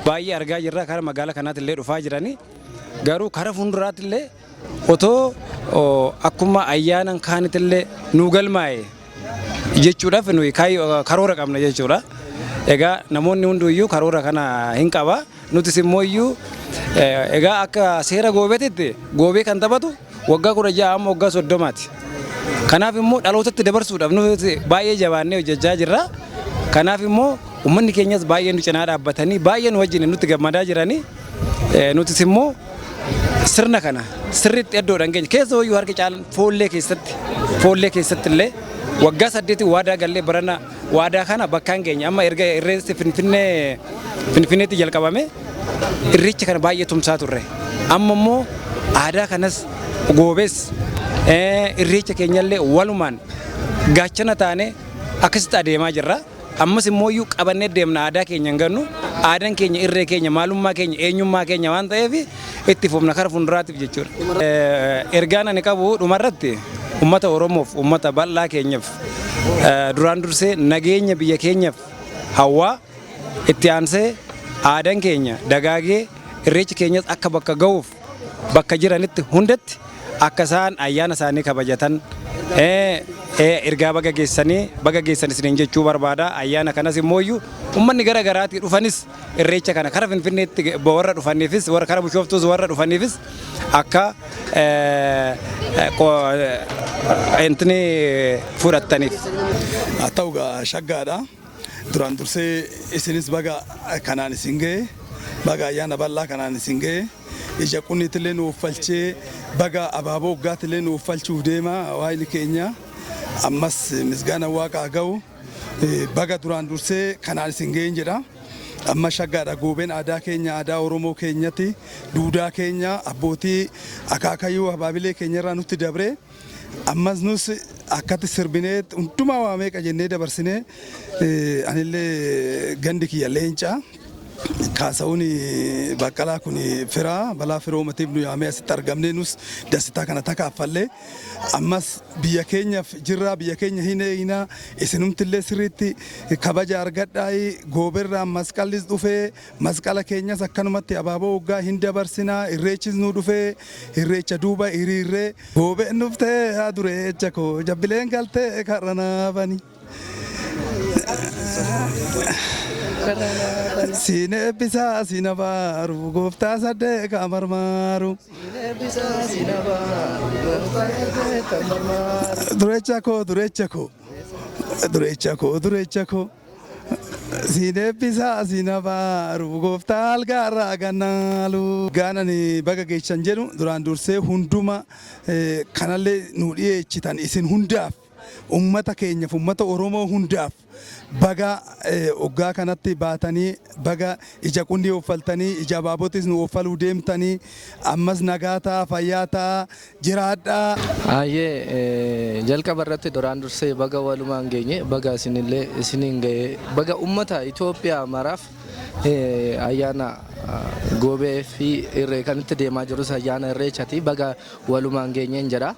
baay'ee argaa jirra. Kara magaala kanaatti illee dhufaa jirani. Garuu kara fuulduraatti illee otoo akkuma ayyaanan kaanitti illee nuu galmaa'e jechuudhaaf nuyi karoora qabna jechuudha. Egaa namoonni hunduyyuu karoora kana hin qaba. Nutis immoo iyyuu egaa akka seera goobeetitti goobee kan taphatu waggaa 16 amma waggaa 30ti. Kanaaf immoo dhalootatti dabarsuudhaaf nuti baay'ee jabaannee hojjechaa jirra. Kanaaf immoo uummanni keenyas baay'ee nu cinaa dhaabbatanii baay'ee nu wajjin nutti gammadaa jiranii. Nutis immoo sirna kana sirriitti iddoodhaan keenya keessa hoyyuu harki caalan foollee keessatti illee waggaa 8 waadaa gallee barana waadaa kana bakkaan keenya. Amma erga irreessi Finfinneetti jalqabame irreecha kana baay'ee tumsaa turre. Amma immoo aadaa kanas, goobees, irreecha keenyallee walumaan gaachana taane akkasitti adeemaa jirra. Ammas immoo iyyuu qabannee deemna, aadaa keenya hin gannu. Aadaan keenya irree keenya, maalummaa keenya, eenyummaa keenya waan ta'eef itti fufna kara fuulduraatiif jechuudha. Ergaan ani qabu dhumarratti uummata Oromoof, uummata bal'aa keenyaaf, duraan dursee nageenya biyya keenyaaf hawwaa, itti aansee aadaan keenya dagaagee irreechi keenyas akka bakka ga'uuf, bakka jiranitti hundatti akka isaan ayyaana isaanii kabajatan ergaa baga geessanii, baga geessan isiniin jechuu barbaada. Ayyaana kanas immoo iyyuu uummanni gara garaatii dhufanis irreecha kana kara Finfinneetti warra dhufaniifis, warra kara Bishooftuus warra dhufaniifis akka intini fudhattaniif. Haa ta'u gaa, shaggaadha. Duraan dursee isinis baga kanaan isin ga'e, baga ayyaana bal'aa kanaan isin ga'e. Ija qunniitillee nu uffalchee, baga abaaboo waggaatillee nu uffalchuuf deema waayili keenya. Ammas misgaana Waaqaa ga'u, baga duraan dursee kanaan isin ga'een jedha. Amma shaggaadha. Goobeen aadaa keenya, aadaa Oromoo keenyatti, duudaa keenya, abbootii akaakayyuu abaabilee keenyarraa nutti dabre. Ammas nus Akkatti sirbinee hundumaa waa meeqa jennee dabarsinee, anillee gandi kiyya leencaa. Kaasa'uun Baqqalaa kun firaa balaa firoomatiif nu yaamee asitti argamnee nus dasitaa kana takaaffallee, ammas biyya keenyaaf jirraa, biyya keenya hin eegnaa, isinumtillee sirriitti kabaja argadhaa. Gooberraan masqallis dhufee, masqala keenyas akkanumatti abaaboo waggaa hin dabarsinaa. Irreechis nu dhufee, irreecha duuba hiriirree goobeen dhuftee adureecha koo jabbileen galtee karra naafani. Siin eebbisaa siin abaaru gooftaa saddee kamarmaaru. Durecha koo, durecha koo, durecha koo, durecha koo. Siin eebbisaa siin abaaru gooftaa algaarraa gannaalu. Gaanani baga geechan jedhu duraan dursee hunduma kanallee nu dhiyeechitan isin hundaaf, ummata keenyaaf, ummata Oromoo hundaaf baga waggaa kanatti baatanii, baga ija qunnii uffaltanii, ija abaabotis nu uffaluu deemtanii, ammas nagaa ta'a, fayyaa ta'a, jiraadhaa. Ayyee, jalqaba irratti duraan dursee baga walumaan geenye, baga isinillee isiniin ga'e, baga ummata Itoophiyaa maraaf ayyaana goobee fi irree kan itti deemaa jirus ayyaana irreechati, baga walumaan geenyeen jedha.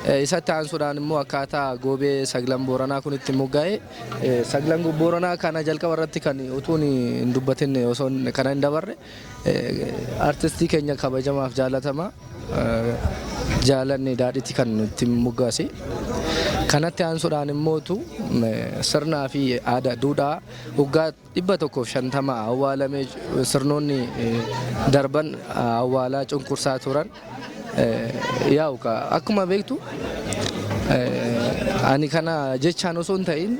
Isatti aansuudhaan immoo akkaataa goobee saglan Booranaa kun itti moggaa'e, saglan Booranaa kana jalqaba irratti kan utuun hin dubbatin osoo kana hin dabarre, artistii keenya kabajamaaf jaalatamaa Jaalanne Daadhiiti kan itti moggaase. Kanatti aansuudhaan immootu sirnaa fi aadaa duudhaa waggaa 150 awwaalamee, sirnoonni darban awwaalaa cunqursaa turan. Yaa'u akkuma beektu, ani kana jechaan osoo hin ta'in,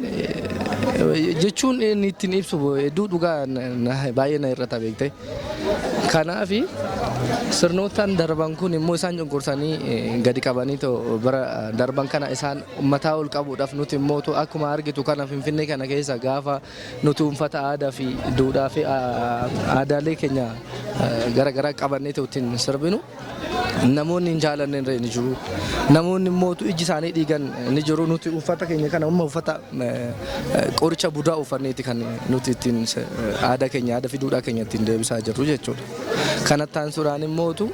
jechuun inni ittiin ibsu hedduu dhugaa baay'ee na irrata beekte. Kanaafi sirnootaan darban kun immoo isaan cunqursanii gadi qabanii bara darban kana isaan mataa ol qabuudhaaf, nuti immoo akkuma argitu kana Finfinnee kana keessa gaafa nuti uffata aadaa fi duudhaa fi aadaalee keenya garaagaraa qabannee ittiin sirbinu, namoonni hin jaalanne ni jiru. Namoonni immoo iji isaanii dhiigan ni jiru. Nuti uffata keenya kana amma uffata qoricha budaa uffanneeti kan nuti ittiin aadaa keenya, aadaa fi duudhaa keenya ittiin deebisaa jirru jechuudha. Kanatti aansuudhaan immootu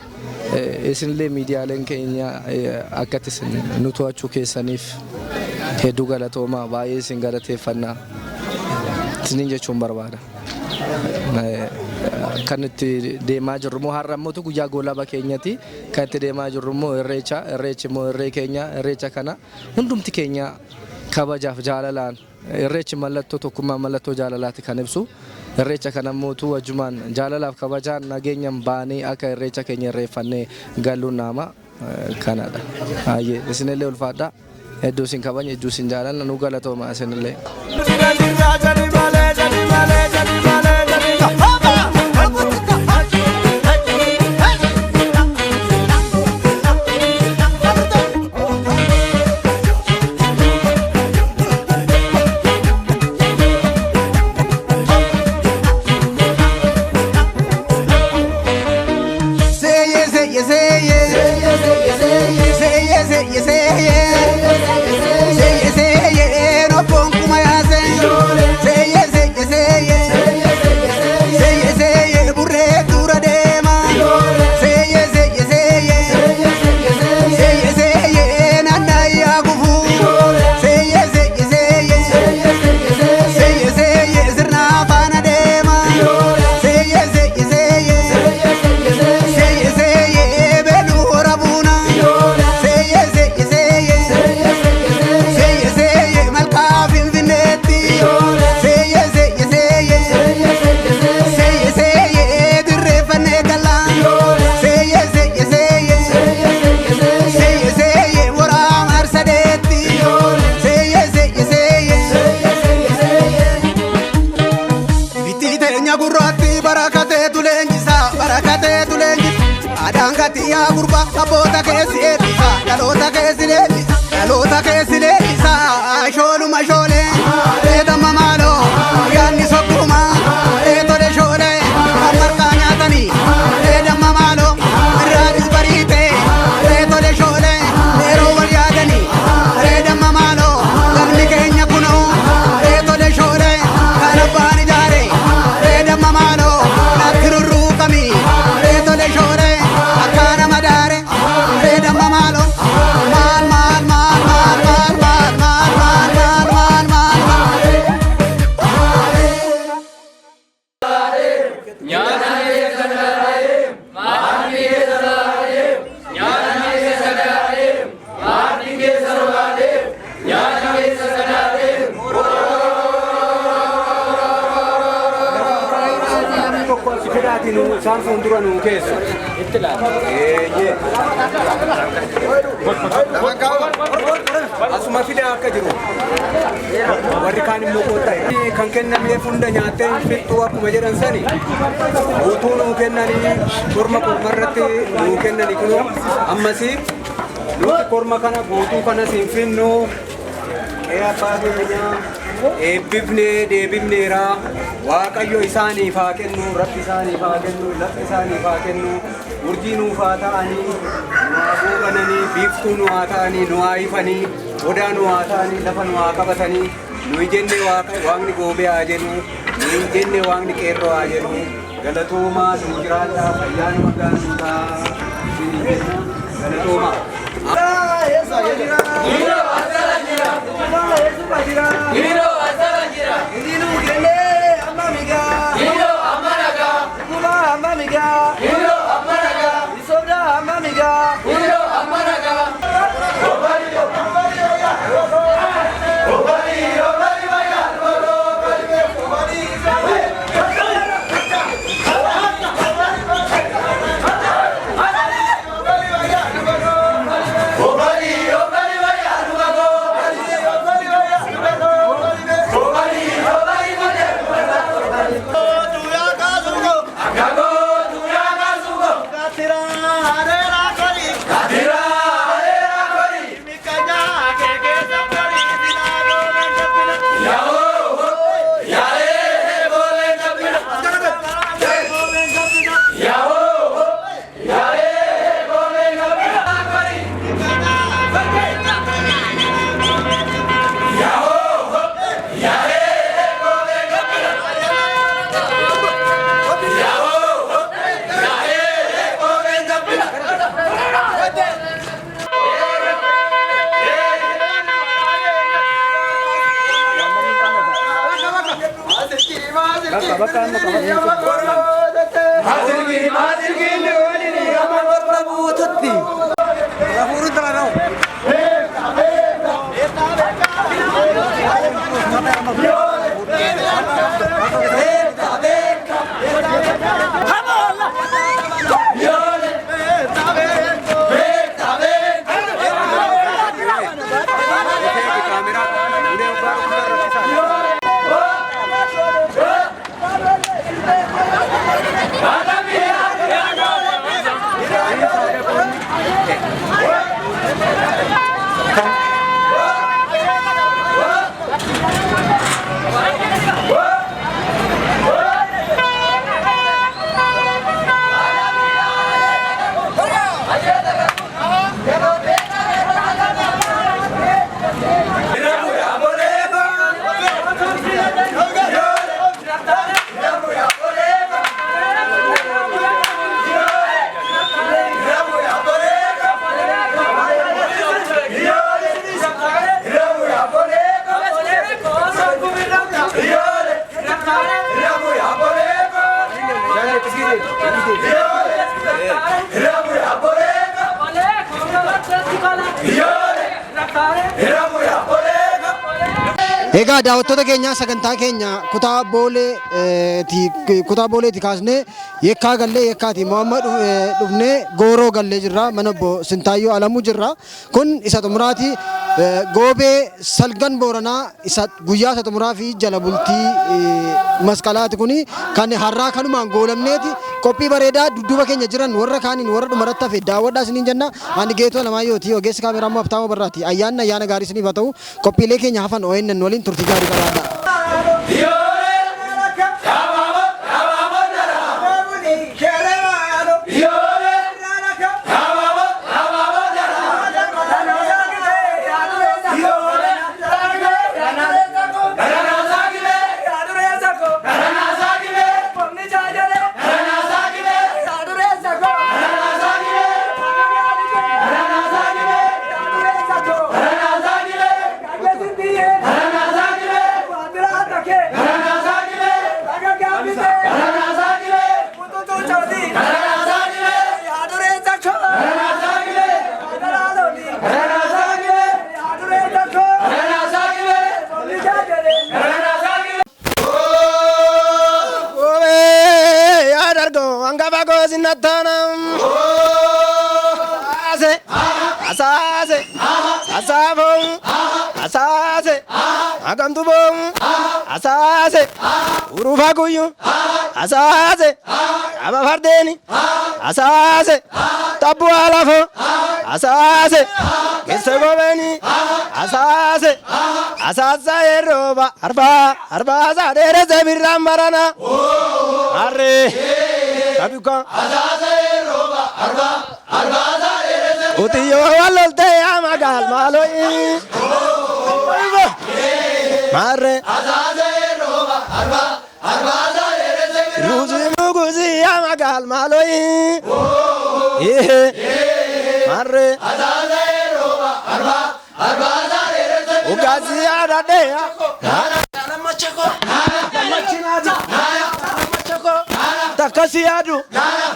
isinillee miidiyaaleen keenya akkatti isin nu to'achuu keessaniif hedduu galatoomaa, baay'ee isin galateeffannaa isiniin jechuun barbaada. Kan itti deemaa jirru immoo har'a immoo guyyaa goolaba keenyati. Kan itti deemaa jirru immoo irreecha. Irreechi immoo irree keenya. Irreecha kana hundumti keenya kabajaaf jaalalaan, irreechi mallattoo tokkummaa, mallattoo jaalalaati kan ibsu. Irreecha kana mootu wajjumaan jaalalaaf kabajaan nageenyaan baanee akka irreecha keenya irreeffannee galuun nama kanadha. Baay'ee isinillee ulfaadha. Hedduu isin kabajna, hedduu isin jaalanna, nu galatooma isinillee. Seye seye seye seye seye seye seye seye no kuma yaase seye seye seye seye seye burree dura deema seye seye seye seye seye nannayyaa gufu seye seye seye seye seye sirna faana deema seye seye seye seye seye beelu hora buuna seye seye seye seye seye malkaa Finfinneetti seye seye seye seye seye dirreeffannee galla seye seye seye seye seye waraa marsadeetti seye seye seye. Bitti teenya gurraatti barakateetu leenjisa, barakateetu leenjisa. Aadaan katiyyaa gurbaa abboota keessi eebbisa, dhaloota keessi leenjisa, dhaloota keessi leenjisa. Shooluma shoolee eetamma maaloo yaanni sokkuma eetole shoolee kan marqaa nyaatanii eedamma maaloo irraatis bariite eetole shoolee yeroo wal yaadanii eedamma. Nyaanni keessa nagaa deemu. Maaddii keessa nagaa deemu. Nyaanni keessa nagaa deemu. Maaddii keessa nagaa deemu. Nyaanni keessa nagaa deemu. Tokko as fedhaatiin isaan fuuldura nuu keessa. Eeyyee. Asuma fidaa akka jiru. Warri kaan immoo koottaa. Kan kennameef hunda nyaattee hin fixxuu akkuma jedhan sani. Guutuu nuu kennanii korma kormarratti nuu kennani kunoo ammasii nuti korma kana guutuu kanas hin finnu. Qe'ee abbaa keenyaa eebbifnee deebifneera. Waaqayyo isaaniif haa kennu, rabbi isaaniif haa kennu, lafti isaaniif haa kennu, urjii nuuf haa ta'anii, nu haa goobananii, biiftuu nu haa ta'anii, nu haa ifanii, odaa nu haa ta'anii, lafa nu haa qabatanii, nuyi jenne waaqni goobee haa jennu, nuyi jenne waaqni qeerroo haa jennu, galatoomaa nu jiraadhaa, fayyaa nu argaa nu ta'a, galatoomaa. Egaa daawwattoota keenya, sagantaa keenya kutaa booleeti kaasnee Yekkaa gallee, Yekkaati immoo amma dhufnee Gooroo gallee jirra, mana obbo Sintaayyoo Alamuu jirra. Kun isa xumuraati. Goobee salgan Booranaa isa guyyaa isa xumuraa fi jala bultii masqalaati kuni kan har'aa kanumaan goolamneeti. Qophii bareedaa dudduuba keenya jiran warra kaaniin warra dhumarratti hafe daawwadhaa isiniin jenna. Ani Geetoo Alamaayyootii, ogeessi kaameraa immoo Habtaamuu Barraati. Ayyaanni ayyaana gaarii isiniif haa ta'u. Qophiilee keenya hafan ONN waliin turtii gaarii qabaadhaa. Yeah. Hangafa goosinnattaanam. Asaase asaase asaafoo asaase agamtuboo asaase urufa guyyu asaase aba fardeeni asaase tabbu alafo asaase keessa gobeeni asaase asaasa yerooba arba arba asaa dheeresse birraan barana arree tabiuka asaasa yerooba arba arba asaa dheeresse Qotiyyoo walloltee yaa magaal maaloo maarree asaasa yerooba arba arba asaa dheeresse ruuzii muguzii yaa magaal maaloo maarree asaasa yerooba arba arba asaa dheeresse ugaazii yaadadhee Takkasi yaadu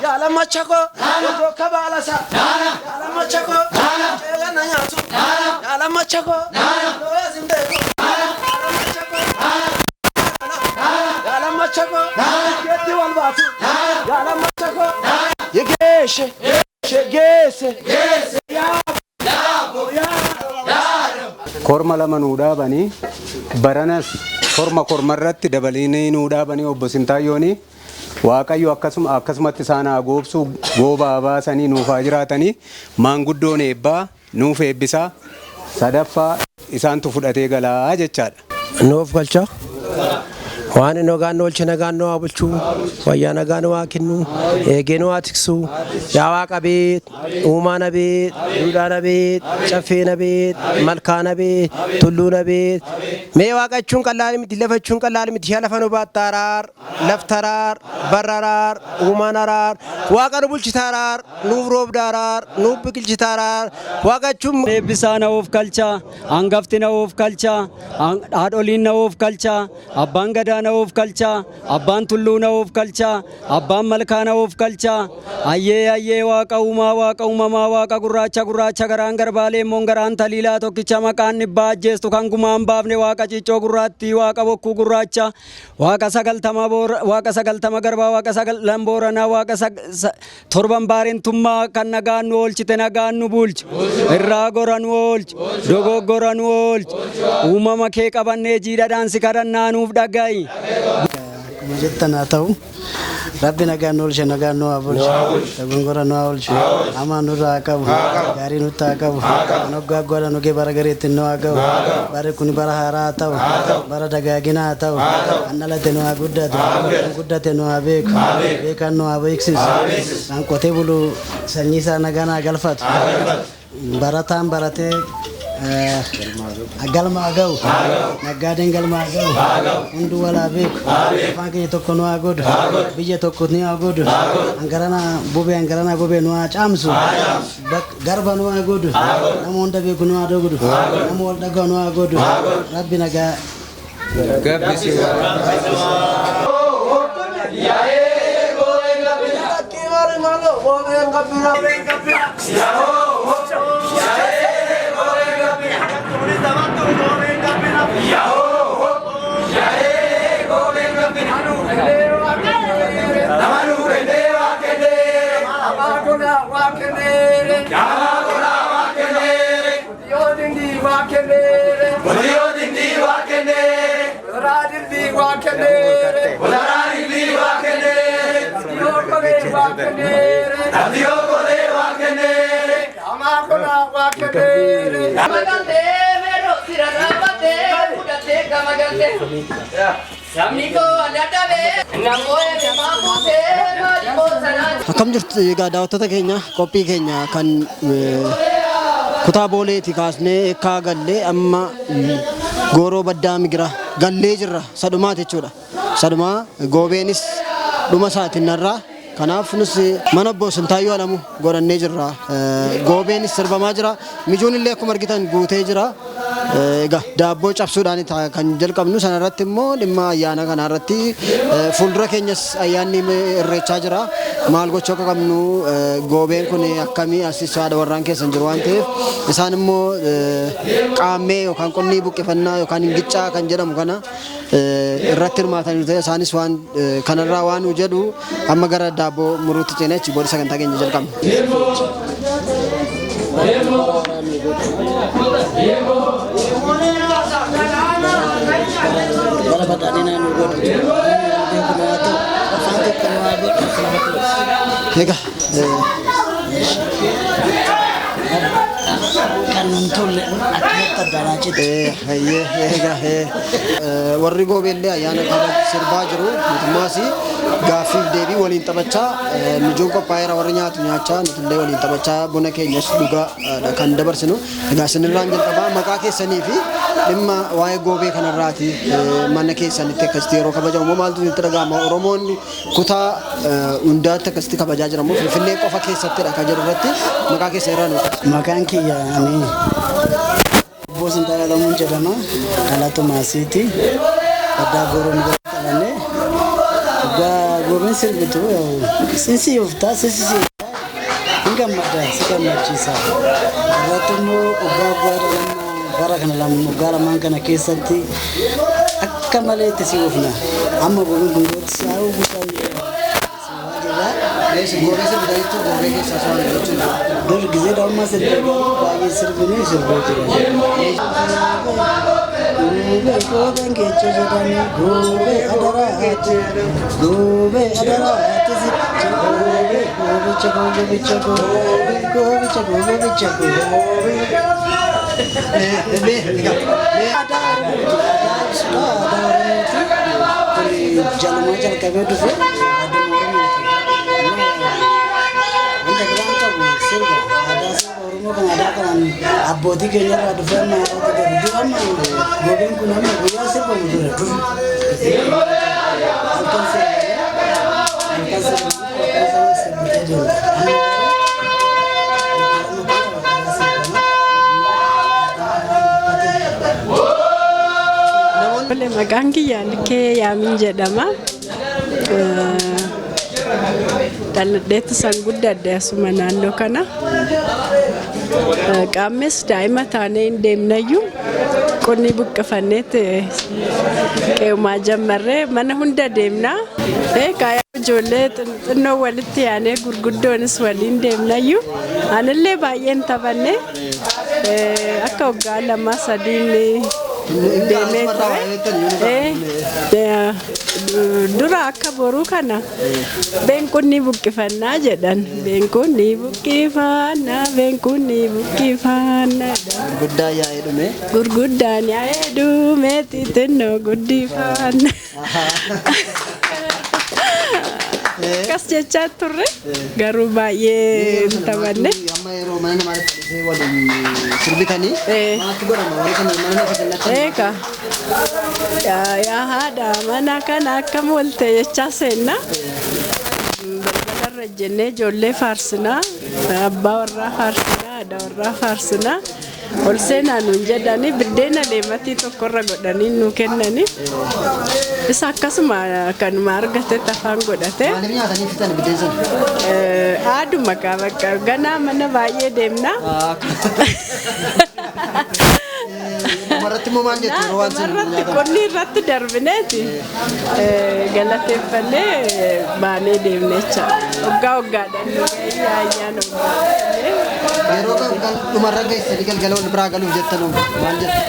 yaalamma chako yookaan baalasa yaalamma chako eegana nyaatu yaalamma chako looya simbeeku yaalamma chako yaalamma chako keetti wal baatu yaalamma chako yegeeshe shegeese Korma lama nuu dhaabanii, baranas korma kormarratti dabalinii nuu dhaabanii. Obbo Sintaayyoonii Waaqayyo akkasuma akkasumatti isaan haa goobsu, goobaa baasanii nuuf haa jiraatanii. Maanguddoon eebbaa nuuf eebbisaa, sadaffaa isaantu fudhatee galaa jechaadha. Nuuf galcha. Waan inni nagaan oolche nagaan nu haa bulchu, wayyaa nagaa nu haa kennu, eegee nu haa tiksu, yaa Waaqa beet, uumaa na beet, duudhaa na beet, caffee na beet, malkaa na beet, tulluu na beet. Mee Waaqa jechuun qallaali miti, lafa jechuun qallaali miti, yaa lafa nu baatta araar, lafta araar, barra araar, uumaan araar, Waaqa nu bulchita araar, nuuf roobda araar, nuuf biqilchita araar, Waaqa jechuun. Eebbisaa na oof kalchaa, hangafti na oof kalchaa, haadholiin na oof kalchaa, abbaan gadaa na oof kalchaa, abbaan tulluu na oof kalchaa, abbaan malkaa na oof kalchaa. Ayyee ayyee, Waaqa uumaa, Waaqa uumamaa, Waaqa gurraacha gurraacha garaan garbaalee immoo garaan taliilaa tokkicha maqaan dhibbaa ajjeestu kan gumaan baafne, Waaqa ciccoo gurraattii, Waaqa bokkuu gurraacha, Waaqa 90, Waaqa 90 garbaa, Waaqa sagalan Booranaa, Waaqa torban Baarentummaa kan nagaan nu oolchite nagaan nu bulchu, irraa gora nu oolchu, dogoggora nu oolchu, uumama kee qabannee jiidhadhaan si kadhannaa nuuf dhaga'i. Akkuma jettan haa ta'u. Rabbi nagaan nu oolche nagaan nu haa bulchu. Dogongora nu haa oolchu. Hamaa nurraa haa qabu. Gaarii nutti haa qabu. Kan hoggaa godha nu gee bara gareetti nu haa ga'u. Barri kun bara haaraa haa ta'u. Bara dagaaginaa haa ta'u. Kan dhalate nu haa guddatu. Kan guddate nu haa beeku. Beekan nu haa beeksisu. Kan qotee bulu sanyii isaa nagaan haa galfatu. Barataan baratee galma haa ga'u. Naggaadeen galma haa ga'u. Hunduu wal haa beeku. Afaan keenya tokko nu haa godhu. Biyya tokko nu haa godhu. Hangarana bobee hangarana bobee nu haa caamsu. Garba nu haa godhu. Nama hunda beeku nu haa godhu. Nama wal dhaga'u nu haa godhu. Rabbi nagaa. Gabbisi. Akkam jirtu egaa daawwattoota keenya? Qophii keenya kan kutaa Booleeti kaasnee Eekkaa gallee amma Gooroo Baddaa Migira gallee jirra. Sadhumaati jechuudha. Sadhumaa goobeenis dhuma isaatiin narraa. Kanaaf nus mana obbo Sintaayyoo Alamuu godhannee jirra. Goobeenis sirbamaa jira. Mijuun illee akkuma argitan guutee jira. Egaa daabboo cabsuudhaan kan jalqabnu, sanarratti immoo dhimma ayyaana kanarratti, fuuldura keenyas ayyaanni Irreechaa jira. Maal gochuu akka qabnu, goobeen kun akkamii, asis haadha warraan keessan jiru waan ta'eef, isaan immoo qaammee yookaan qonnii buqqifannaa yookaan hingiccaa kan jedhamu kana Irratti hirmaatanii ta'e isaanis waan kanarraa waan nu jedhu amma gara daabboo muruutti ceenee achi booda sagantaa keenya jalqabna. Bara badhaadhinaa nu godhu. Beeku nu haa ta'u. Afaan tokko nu haa godhu. Egaa Kan nun tolle akkanatti addaanaa citu. Egaa warri goobeellee ayyaana sirbaa jiru mootummaas gaaffiif deebii waliin taphachaa mijuun qophaa'eera warri nyaatu nyaachaa nutillee waliin taphachaa buna keenyas dhugaa kan dabarsinu. Egaa isinirraan jalqabaa maqaa keessanii fi dhimma waa'ee goobee kanarraati mana keessanitti akkasitti yeroo kabajamu immoo maaltu itti dhaga'ama Oromoonni kutaa hundaatti akkasitti kabajaa jira immoo Finfinnee qofa keessattidha kan jedhu irratti maqaa keessa irraa nu Maqaan kiyya ani Obbo Sintaa Lamuun jedhama. Dhalatu Maasiiti. Baddaa Gooroon dhalanne. Dhugaa goobeen sirbitu sinsi uftaa sinsi siiftaa hin gammadda si gammachiisa. Irratti immoo waggaa waggaadhaan bara kana waggaa lamaan kana keessatti akka malee itti si ufna. Amma goobeen kun gootti saa'uu guddaa Goobee sirbitanitti goobee keessaa so'an jechuudha. Dur ጊዜ ደግሞ sirbee baay'ee sirbinee sirbee jira. Goobee goobeen keessa jedhanii goobee adaraa goobee adaraa goobee goobicha goobicha goobee goobicha goobicha goobee. Jaluma jalqabee dhufe aaduma Oromooti. Wanta biraan qabu sirba aadaa sirba Oromoo kan aadaa kanaan abbootii keenya irraa dhufe amma haadha gadi dura amma goobeen kun amma guyyaa sirbamu dura dur. Halkan sirba halkan sirba halkan sirbitee deemta. Maqaan kiyya Likee Yaamin jedhama. Dhaladheetti san guddadhe asuma naannoo kana. Qaammes daa'ima taanee hin deemnayyuu qonni buqqifanneet qe'umaa jammarree mana hunda deemna. Kaayaa ijoollee xinnoo walitti yaanee gurguddoonis waliin deemnayyuu anillee baay'een taphanne akka waggaa 2 3 deemee ture. Dura akka boruu kana beenkuun ni buqqifannaa jedhan. Beenkuun ni buqqifannaa, beenkuun ni buqqifannaa. Gurguddaa yaa'ee dhume. Gurguddaan yaa'ee dhume xixinnoo guddifanna. Akkas jechaa turre garuu baay'ee hin taphanne. Amma yeroo mana namaa dhufee waliin sirbitanii maaltu godhama warri kana mana nama kennatan. Eega yaa haadha mana kana akkam oolte jechaa seenna. Balbalarra jennee ijoollee faarsinaa, abbaa warraa faarsinaa, haadha warraa faarsinaa. Ol seenaa nuun jedhanii biddeena leematii tokkorra godhanii nuu kennanii. Isa akkasuma kanuma argate afaan godhate. Maaliif nyaatanii fixan biddeen sana? Aaduma kaa bakka ganaa mana baay'ee deemna. Dhumarratti immoo maal jettu yeroo waan sana Dhumarratti qonni irratti darbineeti galateeffannee baanee deemne jecha. Waggaa waggaadhaan nu gahee ayyaana waggaa. Yeroo dhumarra geessanii galgala wal biraa galuuf jettan maal jettu?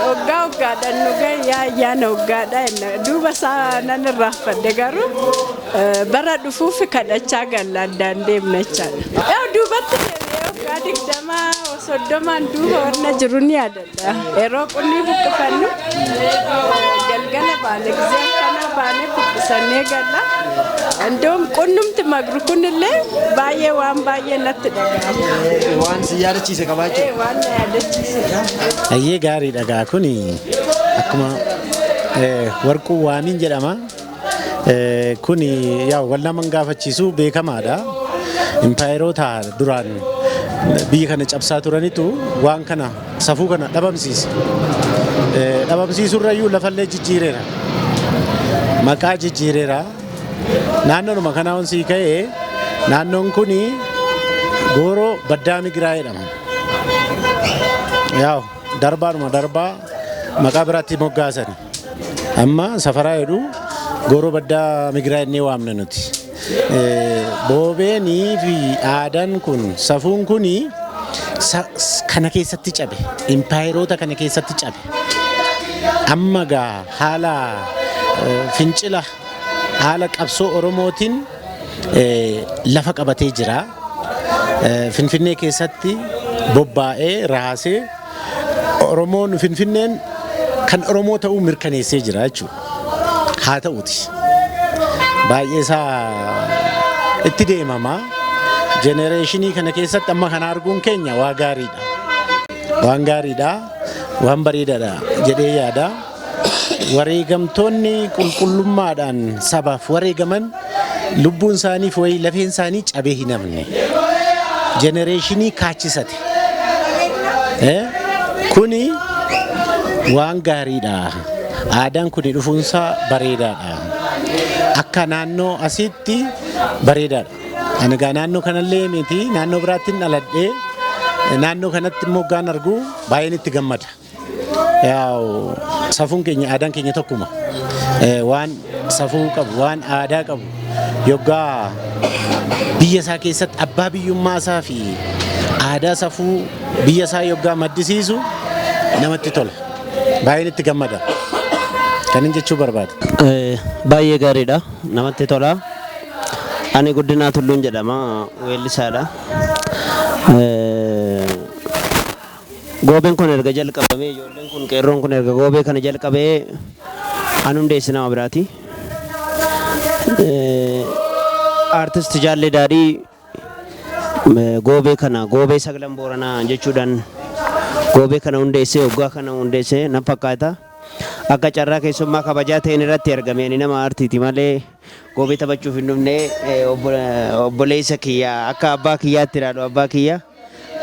Waggaa waggaadhaan nu gahee ayyaana waggaadha jenna. Duuba isaa nan irraanfadhe garuu bara dhufuuf kadhachaa galla addaan deemna jechaadha. Duubatti deebi'ee waggaa 20 30 duuba warra jiru ni yaadadha. Yeroo qonni buqqifannu galgala baane gisee akkanaa baane buqqisannee galla. Indoom qunnumti magru kunillee baay'ee waan baay'ee natti dhaga'ama. Waan si yaadachiise qabaa jechuudha. Waan na yaadachiise. Ayyee gaarii dhagaa kuni akkuma warquu waamiin jedhama. Kuni yaa wal nama hin gaafachiisu beekamaadha. Impaayeroota duraan biyya kana cabsaa turanitu waan kana safuu kana dhabamsiise. Dhabamsiisurrayyuu lafallee jijjiireera. Maqaa jijjiireera. Naannoonuma kanaa onsii ka'ee naannoon kuni gooroo baddaa migiraa jedhama. Yaa darbaadhuma darbaa Maqaa biraatti moggaasan. Amma safaraa jedhu gooroo baddaa migiraa jennee waamna nuti. Boobeenii fi aadaan kun safuun kun kana keessatti cabe. Impaayeroota kana keessatti cabe. Amma gaa haala fincila haala qabsoo Oromootiin lafa qabatee jira. Finfinnee keessatti bobbaa'ee raasee Oromoon Finfinneen kan Oromoo ta'uu mirkaneessee jira jechuudha. Haa ta'uti. Baay'ee isaa itti deemama. Jenereeshinii kana keessatti amma kana arguun keenya waa gaariidha. Waan gaariidha. Waan bareedaadha jedhee yaada. Wareegamtoonni qulqullummaadhaan sabaaf wareegaman lubbuun isaanii fi wayii lafeen isaanii cabee hin hafne. Jenereeshinii kaachisate. Kuni waan gaariidha. Aadaan kuni dhufuunsaa bareedaadha. Akka naannoo asiitti bareedaadha. Ani egaa naannoo kanallee miti naannoo biraatti dhaladhee naannoo kanatti immoo gaan argu baay'een itti gammada. Yaa'u safuun keenya aadaan keenya tokkuma. Waan safuu qabu waan aadaa qabu yoggaa biyya isaa keessatti abbaa biyyummaa isaa fi aadaa safuu biyya isaa yoggaa maddisiisu namatti tola. Baay'een itti gammada. Kanin jechuu barbaada. Baay'ee gaariidha. Namatti tola. Ani Guddinaa Tulluun jedhama. Weellisaadha. Goobeen kun erga jalqabamee ijoolleen kun qeerroon kun erga goobee kana jalqabee an hundeesse nama biraati. Artist Jaallee Daadhii goobee kana goobee saglan Booranaa jechuudhaan goobee kana hundeessee waggaa kana hundeessee na fakkaata. Akka carraa keessummaa kabajaa ta'een irratti argame ani nama aartiiti malee goobee taphachuuf hin dhufne obboleessa kiyya akka abbaa kiyyaatti ilaalu abbaa kiyya.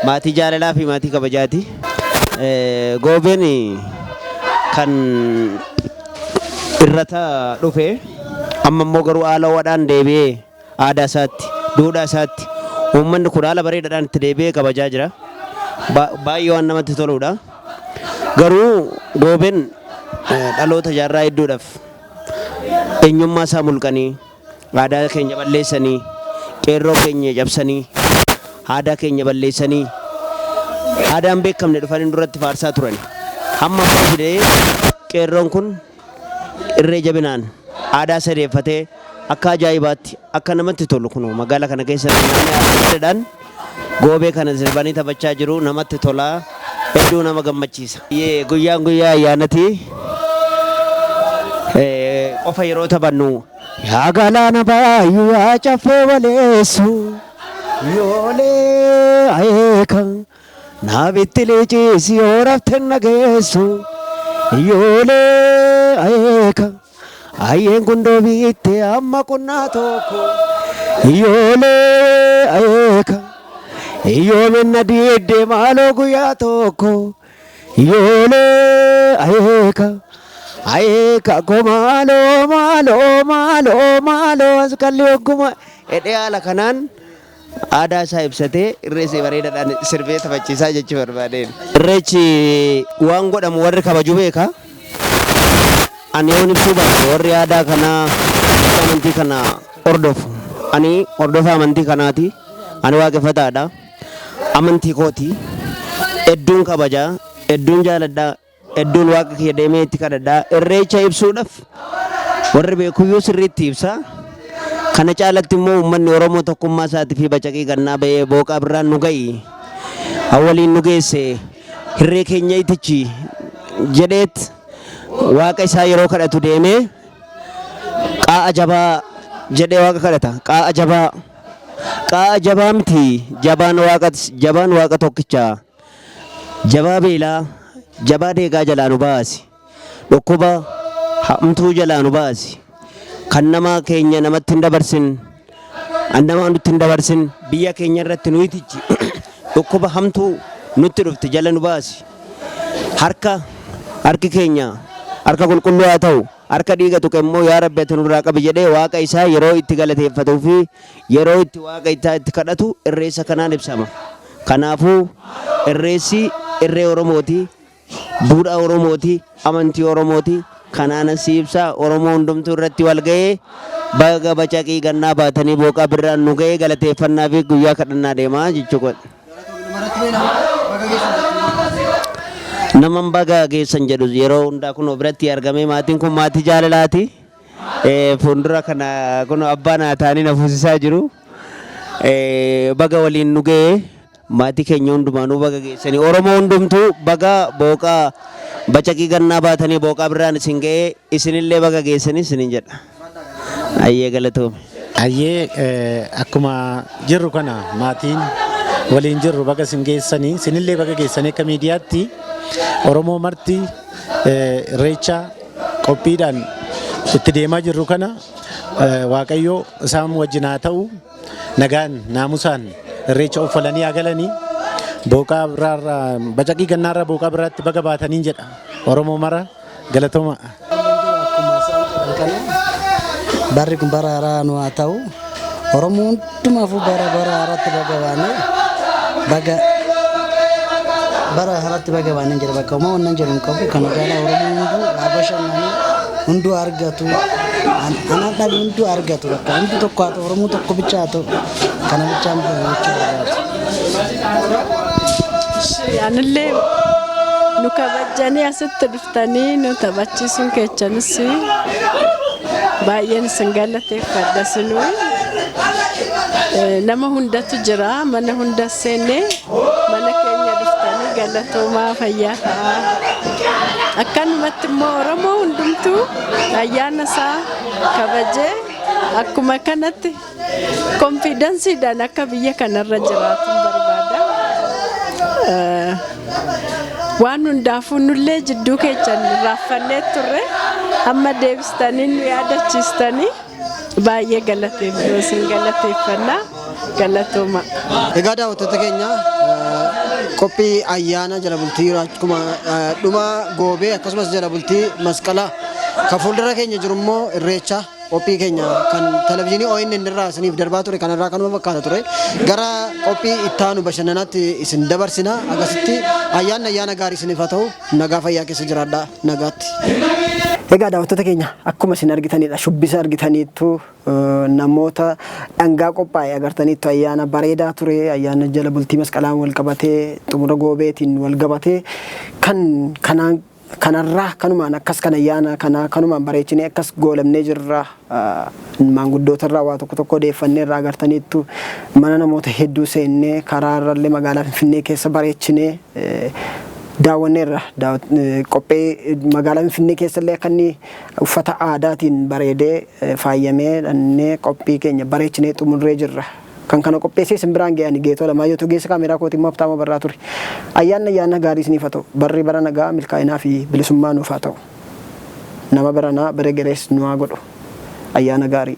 Maatii jaalalaa fi maatii kabajaati. Goobeen kan irrata dhufe amma immoo garuu haala ho'aadhaan deebi'ee aadaa isaatti, duudhaa isaatti uummanni kun haala bareedaadhaan itti deebi'ee kabajaa jira. Baay'ee waan namatti toludha. Garuu goobeen dhaloota jaarraa hedduudhaaf eenyummaa isaa mulqanii Aadaa keenya balleessanii, qeerroo keenya cabsanii, aadaa keenya balleessanii, aadaa hin beekamne dhufanii nurratti faarsaa turan. Hamma immoo fidee qeerroon kun irree jabinaan aadaa sadeeffatee akka ajaa'ibaatti akka namatti tolu kunoo magaala kana keessa naanna'ee goobee kana sirbanii taphachaa jiru namatti tola hedduu nama gammachiisa. Guyyaan guyyaa ayyaanati qofa yeroo taphannu Yaa galaana baay'uu yaa caffee waleessu yoolee ayeeka naa bittilee ciisi yoo rafte nageessu yoolee ayeeka ayyeen gundoo biitte amma qunnaa tokko yoolee ayeeka yoomin na diidde maaloo guyyaa tokko Yoolee ayeeka ayeeka ko maaloo maaloo maaloo maaloo as kalli ogguma jedhee haala kanaan aadaa isaa ibsatee irreessi bareedaadhaan sirbee taphachiisaa jechuu barbaadeen. Irreechi waan godhamu warri kabaju beeka. Ani yoon ibsuu baadhe warri aadaa kanaa warri amantii kana hordofu. Ani hordofaa amantii kanaati. Ani waaqeffataadha. Amantii kooti. Hedduun kabaja, hedduun jaaladha, hedduun waaqa kiyya deemee itti kadhadha. Irreecha ibsuudhaaf warri beekuyyuu sirriitti ibsa. Kana caalatti immoo uummanni Oromoo tokkummaa isaatii fi bacaqii gannaa ba'ee booqaa birraan nu ga'i. Awwaliin nu geesse hirree keenya itichi jedheet waaqa isaa yeroo kadhatu deemee qaa'a jabaa jedhee waaqa kadhata. Qaa'a jabaa. Qaa'a jabaa miti jabaan waaqa jabaan waaqa tokkicha. Jabaa beelaa jabaa deegaa jalaa nu baasi. Dhukkuba hamtuu jalaa nu baasi. Kan nama keenya namatti hin dabarsin an namaa nutti hin dabarsin biyya keenya irratti nu itichi. Dhukkuba hamtuu nutti dhufte jala nu baasi. Harka harki keenya harka qulqulluu haa ta'u. Harka dhiiga tuqe immoo yaa Rabbi ati nurraa qabi jedhee Waaqa isaa yeroo itti galateeffatuu fi yeroo itti Waaqa isaa itti kadhatu irreessa kanaan ibsama. Kanaafuu irreessi irree Oromooti. Duudhaa Oromooti, amantii Oromooti. Kanaanan si ibsa Oromoo hundumtuu irratti wal ga'ee baga bacaqii gannaa baatanii booqaa birraan nu ga'ee galateeffannaa fi guyyaa kadhannaa deema jechuu kooti. Naman baga geessan jedhu yeroo hundaa kunoo biratti argamee maatiin kun maatii jaalalaati. Fuuldura kana kunoo abbaa naa ta'anii na fuusisaa jiru. Baga waliin nu ga'ee maatii keenya hundumaanuu baga geessanii Oromoo hundumtuu baga booqaa bacaqii gannaa baatanii booqaa birraan isin ga'ee isinillee baga geessanii isinin jedha. Ayyee galatoomi. Ayyee akkuma jirru kana maatiin waliin jirru baga isin geessanii isinillee baga geessanii akka miidiyaatti Oromoo marti irreecha qophiidhaan itti deemaa jirru kana Waaqayyo isaan wajjin haa ta'u nagaan naamusaan irreecha uffalanii haa galanii booqaa biraarraa bacaqii gannaarraa booqaa biraatti baga baataniin jedha Oromoo mara galatooma. Barri kun bara haaraa nu haa ta'u. Oromoo hundumaafuu bara bara haaraatti baga baane baga bara haaraatti baga baaneen jedha bakka homaa wannan jedhu hin qabu. Kana caalaa Oromoo hunduu haa bashannanu hunduu haa argatu anaan dhabe hunduu haa argatu bakka hunduu tokko haa ta'u Oromoo tokko bicha haa ta'u kana bichaan jechuu barbaada. Anillee nu kabajjanii asitti dhuftanii nu taphachiisuun keechanis baay'een isin galateeffadha sinuu. Nama hundatu jira mana hunda seennee mana keenya dhuftanii galatoomaa fayyaa ta'aa. Akkanumatti immoo Oromoo hundumtuu ayyaana isaa kabajee akkuma kanatti konfiidansiidhaan akka biyya kanarra jiraatu barbaada. Waan hundaafuu nullee jidduu keechan raaffannee turre amma deebistanii nu yaadachiistanii baay'ee isin galateeffannaa galatooma. Egaa daawwattoota keenya qophii ayyaana jala bultii akkuma dhuma goobee akkasumas jala bultii masqalaa kan fuuldura keenya jiru immoo irreecha qophii keenya kan televizyiinii ONN irraa isiniif darbaa ture kanarraa kanuma fakkaata ture gara qophii ittaanu bashannanaatti isin dabarsina agasitti ayyaanni ayyaana gaarii isiniif haa ta'u nagaa fayyaa keessa jiraadhaa nagaatti. Egaa daawwattoota keenya akkuma isin argitanidha shubbisa argitaniittu namoota dhangaa qophaa'e agartaniittu ayyaana bareedaa ture ayyaana jala bultii masqalaan wal qabatee xumura goobeetiin wal qabatee kan kanaan kanarraa kanumaan akkas kan ayyaana kana kanumaan bareechinee akkas goolamnee jirra maanguddootarraa waa tokko tokko odeeffanneerraa agartaniittu mana namoota hedduu seennee karaarrallee magaalaa Finfinnee keessa bareechinee daawwanneerra qophee magaalaa Finfinnee keessallee akka inni uffata aadaatiin bareedee faayamee dhannee qophii keenya bareechinee xumurree jirra. Kan kana qopheessee isin biraan ga'e ani Geetoo Alamaayyootu geessa kaameeraa kootii immoo Habtaamuu Abarraa ture. Ayyaanni ayyaana gaarii isiniif haa ta'u. Barri bara nagaa milkaa'inaa fi bilisummaa nuuf haa ta'u. Nama baranaa bara gerees nu haa godhu. Ayyaana gaarii.